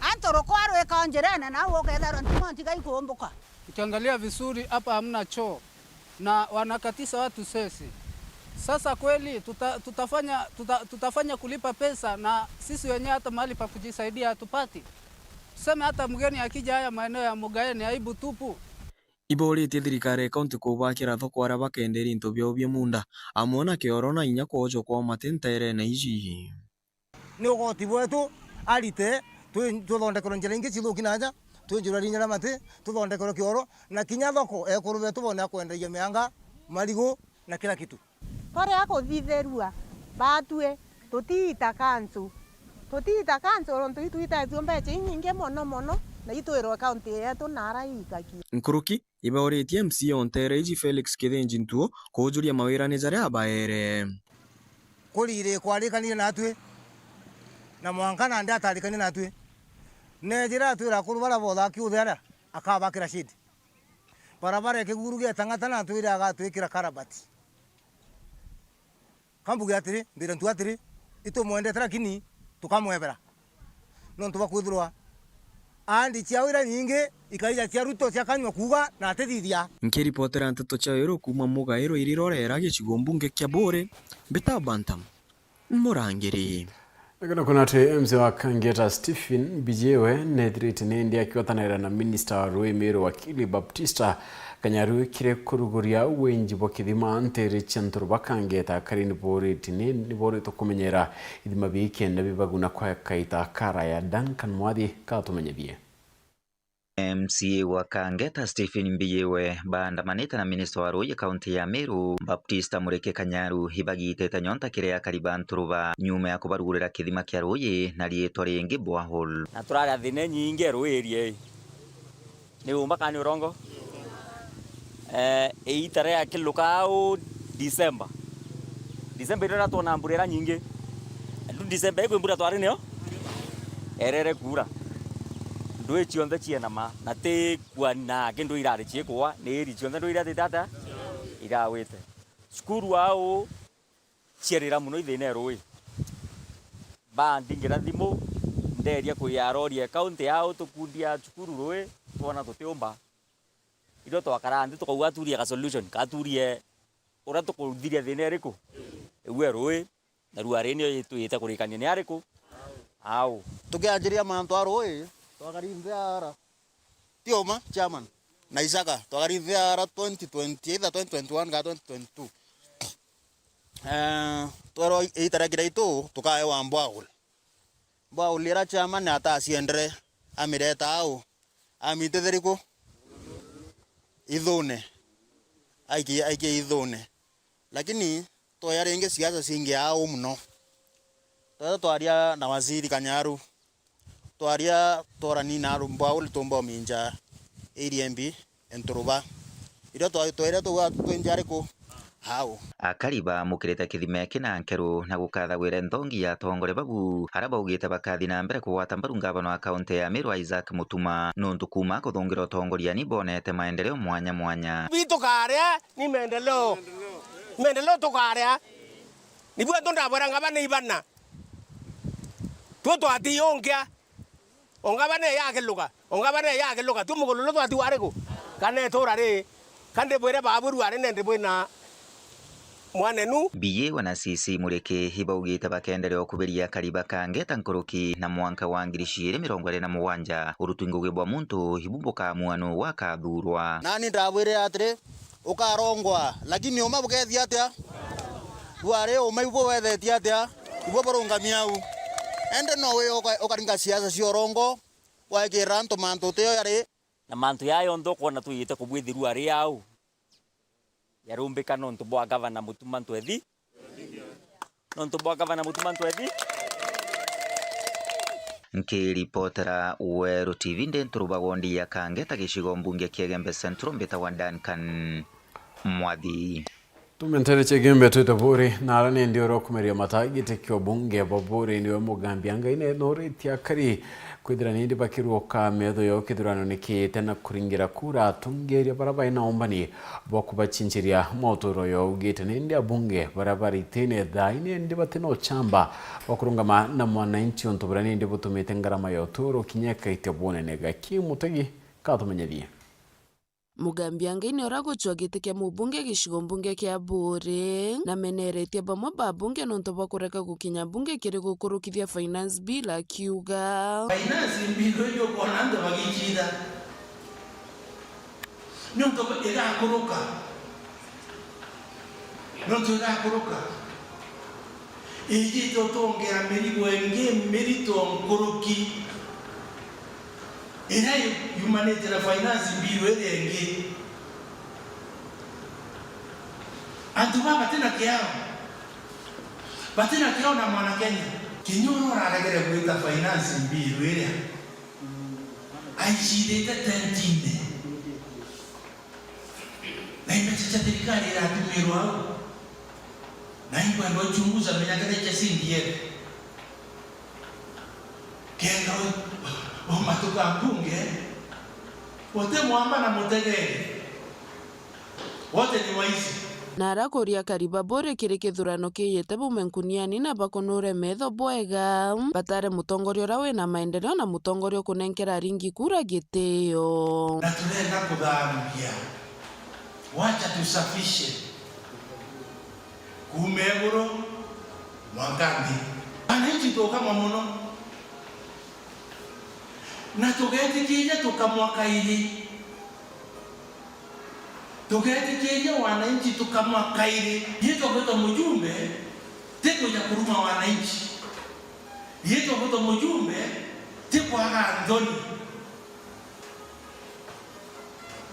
Antu rukwa rwika o njirene, nau ukethirwa ntimo ntiga ikumbuka. Ukiangalia vizuri, hapa hamna choo na wanakatisha watu sesi. Sasa kweli tuta-, tutafanya, tuta-, tutafanya kulipa pesa na sisi wenyewe hata mahali pa kujisaidia hatupati. Tuseme hata mgeni akija haya maeneo ya Mugae ni aibu tupu. Ibauritie thirikari ya kaunti kubakira thoko aria bakenderia into biao bia muunda, amwe na kioro na inya kwojwa kwa mati nteerene iji. Ni ugoti bwetu arite twi-, tuthondekerwe njira ingi cithuki na nja, twinjirwe rinya ria mati, tuthondekerwe kioro, na kinya thoko ekuru betu bone akwenderia mianga, marigu na kila kitu. Twari a kuthitherua, batwi tutiita kancu. Tutiita kancu nontu itwitetue mbeca inyingi mono mono, na itwirwe kaunti yetu nara iikakia. Nkuruki, ibauritie M C A o nteere iji Felix Kithinji Ntuo kuujuria mawira ni jaria abaere. Kuriri kwarikanire natwi, na mwanka nandi atarikanie natwi. Neejire atwira akuru baria boothaa kiuthe aria, akabakira shade. Barabara ikiguru gietang'ata na atwire agatwikira karabati. Kambuge atiri, mbire ntu atiri, itumwendete lakini tukamwebera. Nontu bwa kwithirwa ahadi ciao iria nyingi ikaija cia Ruto cia kanyua kuuga na atithithia. Nkiripotera nteto cia Weru kuuma Mugairo irirorera gicigo mbunge kia Buuri, mbita Bantam, Murangiri. Nigana kuna ati M C A wa Kangeta Stephen Mbijiwe neethirite nindi akiotanira na minista wa ruui Miru wakili Baptista Kanyaru kiri kuruguria winji bwa kithima nteere cia Nturuba Kangeta akari nibooriti ni niboorite kumenyera ithima bii kenda bibaguna kwa kaita karaya. Duncan Mwathi katumenyethie. M C A wa Kangeta Stephen Mbijiwe baandamanite na minista wa ruuji kaunti ya Meru, Baptista Mureke Kanyaru, ibagitite nyonta kiri akari ba Nturuba nyuma ya kubarugurira kithima kia ruuji na riitwa ringi borehole. Na turaria thina inyingi ruuji ria ii. Ni uumba kana ni urongo? Eh, iita ria kiluka au December. December iria twona mbura iria nyingi. Ndu December ikwi mbura twari nio? Erere kuura. Ndui cionthe ciena ma, na ti kua na kindu irari ciikwa, ni iri cionthe ndui iratite ata? Irawite. Cukuru au ciarira mono ithina ya ruui. Bandingira thimu, ndeeria kuiya rori ya county yao tukundia cukuru ruui, twona tutiumba. Irio twakara nthi tukauga aturie ga solution, katurie uria tukuthiria thina iriku? Igue ruui, na ruari nio itwite kurikania ni ariku? Au. Tukianjiria mantu a ruui, twakari nthi ara. Ti uma, chairman. Na Isaka, twakari nthi ara twenty twenty, either twenty twenty-one kana twenty twenty-two. Eh, twerwa iita ria kiraitu, tukaewa borehole. Borehole iria chairman ataciendere, amireta au. Amitithiri ku? Ithune. Aikie, aikie ithune. Lakini twaria ringi siasa cingi au mono. Twetha twaria na waziri Kanyaru. Twaria twarani na aru mbwa uri tumba uminja area imbi Nturuba. Irio twa-, twaire tuga twinja ariku? Au. Akari baamukirite kithima eki na nkeru na gukathagwire nthongi ya atongoria babu, aria baugite bakathi na mbere kugwata mbaru ngavana wa kaunti ya Meru Isaac Mutuma, nontu kuuma akuthungira utongoria ni bonete maendeleo mwanya mwanya. Bi tukaria ni maendeleo. Maendeleo tukaria. Nibu antu ndabwera ngavana ibana. Tuo twati yongia. O ngavana eyakiluka, o ngavana eyakiluka, tu mugululu twati wariku? Kana itura ri? Ka ndibwire babu ruari nendi bwina mwanenu? Mbijiwe na C C Mureke ibaugite bakeenderea o kuberia akari ba Kangeta nkuruki, na mwanka wa ngiri ciiri mirongo iiri na mugwanja, urutwi ngugi bwa muntu ibu bukaamua nuu akathuurwa. Nani ndabwire atiri, ukarongwa, lakini uma bukethia atia? Ruari uma ibu buwethetie atia? Ibu burungamia au. Ende no wi uka-, ukaringa siasa cia urongo, waikira antu mantu utio yari. Na mantu jaa jonthe ukwona twijite kubwithirua ari au, jarumbika nontu bwa gavana Mutuma Ntwethi. Nontu bwa gavana Mutuma Ntwethi. Nkiripotera Weru T V ndi Nturuba wondi ya Kangeta gicigo mbunge kia Igembe Central, mbitagwa Duncan Mwathi. Tumentere cia Gembe twite Buri, na ara ni ndi oro kumeria mata giti kia ubunge bwa Buri niwe Mugambi Angai ne noritie akari kwithira nindi bakiruoka metho yao kithurano-ini kiite na kuringira kura atongeria bara bai na umbani bwa kubacinjiria mauturo yao. Augite nindi abunge bara baritine thaini nindi batina uchamba bwa kurungama na mwananchi untu buria nindi butumite ngarama ya uturo kinya ikaitia bunene. Gaki Mutegi katumenyethie. Mugambi Angai ni ura gucua giti kia mubunge gicigo mbunge kia Buri, na meneretie bamwe ba bunge nontu bwa kurega gukinya mbunge kiri gukurukithia finance bill, akiuga. Finance bill iu ukwona antu bagicitha. Nontu igakuruka. Nontu igakuruka. Ijite utongera mirigo ingi mirito nkuruki. Iria yumanite na finance bill iria ingi. Antu baa batina kiao. Batina kiao na mwana Kenya. Kinya uria uraregere gwita finance bill iria aicithite tentine. Na imbeca cia thirikari iratumirwa au. Na inkwenda uchunguza menya kethira cia C D F. Kenda u-, umatuka mbunge, uti mwamba na mutegeri. Wote ni waizi. Na arakuria akari ba Buri kiri kithurano kiiyite baume nkuniani na bakunure metho bwega, batare mutongoria uria wina maendeleo na mutongoria ukunenkera aringi kura gitio. Na turenda kuthambia. Wacha tusafishe. Kuuma iguru mwanka nthi. Wananchi tukamwa mono. Na tugetikiria tukamwa kairi. Tugetikiria wananchi tukamwa kairi. Yetwa gwitwa mujumbe, ti kuja kuruma wananchi. Yetwa gwitwa mujumbe, ti kwaga nthoni.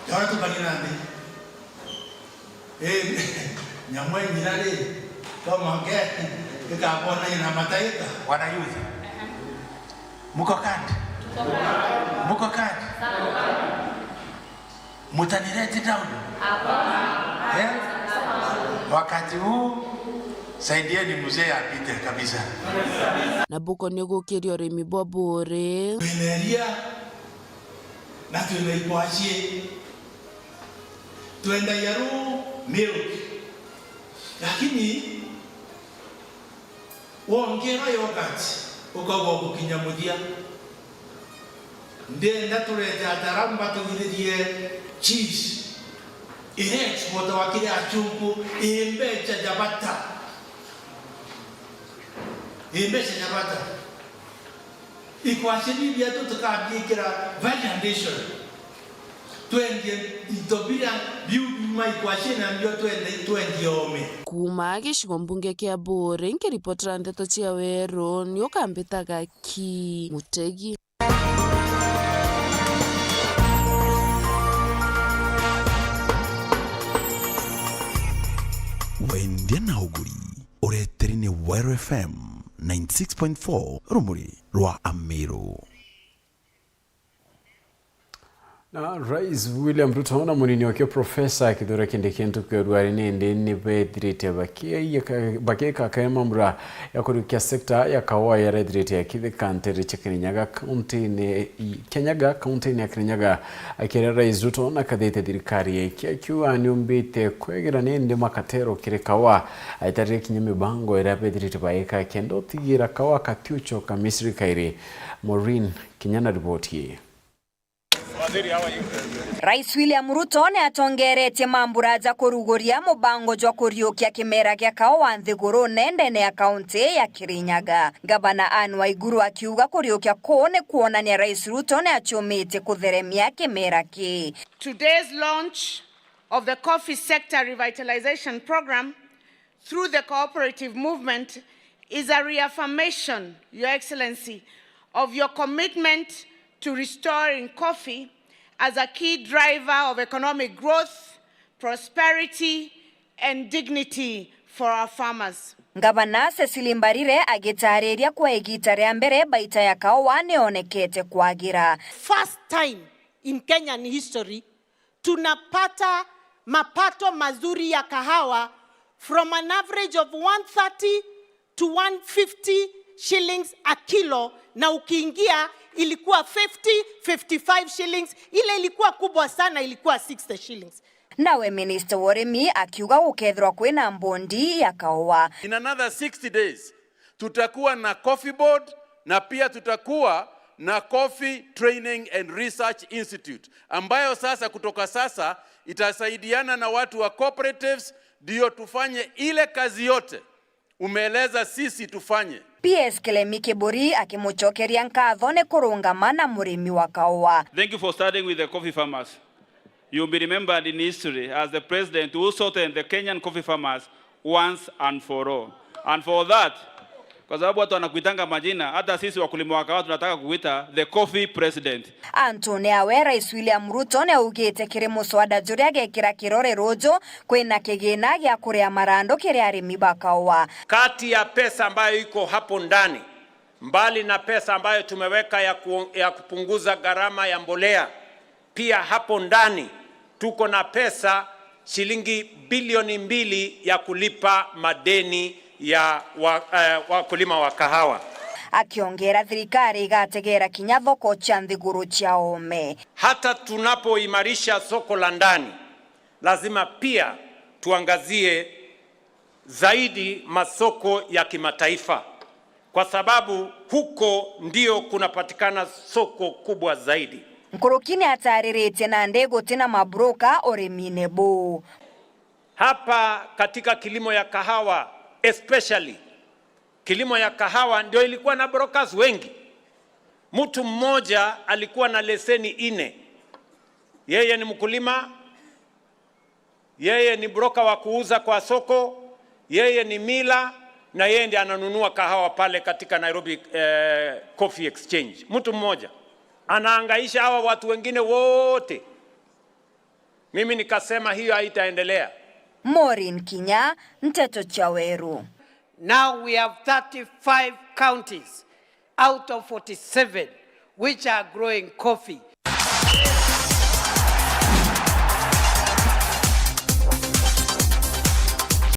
Jora tukanina nthi. Eh, nyamwe nyira ri, kama nge, ikabona ina mataika. Wana youth. Muko kandi? Muko kandi? Mutanireti down? Eh? Wakati huu, saidieni mzee apite kabisa. Na buko ni gukiria urimi bwa Buri. Meneria. Na twina ikwachie. Twendagia raw milk. Lakini wongerwa yogurt, ukauga ugukinya muthia. Ndenda turete ataaramu batugiririe cheese. Ire exportawa kiri achunku, ii mbeca ja bata. Ii mbeca ja bata. Ikwacheni bietu tukabiikira value addition. Twendie into biria biu biuma ikwacheni na nibio twende, twendie oome. Kuuma gicigo mbunge kia Buri, nkiripotera ndeto cia Weru, ni ukambitaga ki Mutegi. Wendia na uguri. Ureteri ni Weru F M ninety six point four, rumuri rwa Amiru. Na Rais William Ruto na munini wake Professor Kithure Kindiki ntuku ya ruari nindi ni bethirite bakiaia ka-, bakiika karia mambura ya kuriukia sector ya kawa yarethirite yakithika ntere cia Kirinyaga kaunti-ini i-, Kirinyaga, kaunti-ini ya Kirinyaga. Akiaria Rais Ruto na kathite thirikari yake akiuga niumbite kwegera nindi makatero kiri kawa, aitarire kinya mibango iria bethirite baika kenda utigira kawa katiuchoka Misri kairi. Maureen Kinya na riboti ii. Rais William Ruto ni atongeretie mambura ja kuruguria mubango jwa kuriukia kimera gia kawa nthigurune ndene ya kaunti ya Kirinyaga. Ngavana Anne Waiguru akiuga kuriukia kuu ni kuonania Rais Ruto ni aciumitie kutheremia kimera kii. Today's launch of the Coffee Sector Revitalization Program through the cooperative movement is a reaffirmation, Your Excellency, of your commitment to restoring coffee as a key driver of economic growth, prosperity, and dignity for our farmers. Ngavana Cecily Mbarire agitaariria kwa igiita ria mbere baita ya kawa niyonekete kwagira. First time in Kenyan history, tunapata mapato mazuri ya kahawa from an average of one thirty to one fifty shillings a kilo, na ukiingia ilikuwa fifty, fifty-five shillings. Ile ilikuwa kubwa sana ilikuwa sixty shillings. Nawe minista wa urimi akiuga gukethirwa kwina mbondi ya kaua. In another sixty days, tutakuwa na coffee board na pia tutakuwa na Coffee Training and Research Institute, ambayo sasa, kutoka sasa, itasaidiana na watu wa cooperatives ndio tufanye ile kazi yote umeeleza sisi tufanye. P S Kilemi Kiburi akimucokeria nkatho ni kurungama na murimi wa kaua. Thank you for starting with the coffee farmers. You'll be remembered in history as the president who sorted the Kenyan coffee farmers once and for all. And for that, kwa sababu watu wanakuitanga majina, hata sisi wakulima wa kahawa tunataka kukuita the coffee president. Antune awe, Rais William Ruto ni augite kiri muswada juria agekira kirore ruju, kwina kigina gia kuria marandu kiri arimi ba kaua. Kati ya pesa ambayo iko hapo ndani, mbali na pesa ambayo tumeweka ya ku-, ya kupunguza gharama ya mbolea, pia hapo ndani tuko na pesa shilingi bilioni mbili ya kulipa madeni ya wa-, eh, wakulima wa kahawa. Akiongera, thirikari igategera kinya thoko cia nthiguru cia oome. Hata tunapoimarisha soko la ndani, lazima pia tuangazie zaidi masoko ya kimataifa, kwa sababu huko ndio kunapatikana soko kubwa zaidi. Nkuruki ni atariritie nandi gutina mabroka urimine buu. Hapa katika kilimo ya kahawa, especially kilimo ya kahawa, ndio ilikuwa na brokers wengi. Mtu mmoja alikuwa na leseni nne. Yeye ni mkulima, yeye ni broker wa kuuza kwa soko, yeye ni miller, na yeye ndiye ananunua kahawa pale katika Nairobi, eh, Coffee Exchange. Mtu mmoja anahangaisha hawa watu wengine wote. Mimi nikasema hiyo haitaendelea. Maureen Kinya, Nteto cia Weru. Now we have thirty-five counties out of forty-seven which are growing coffee.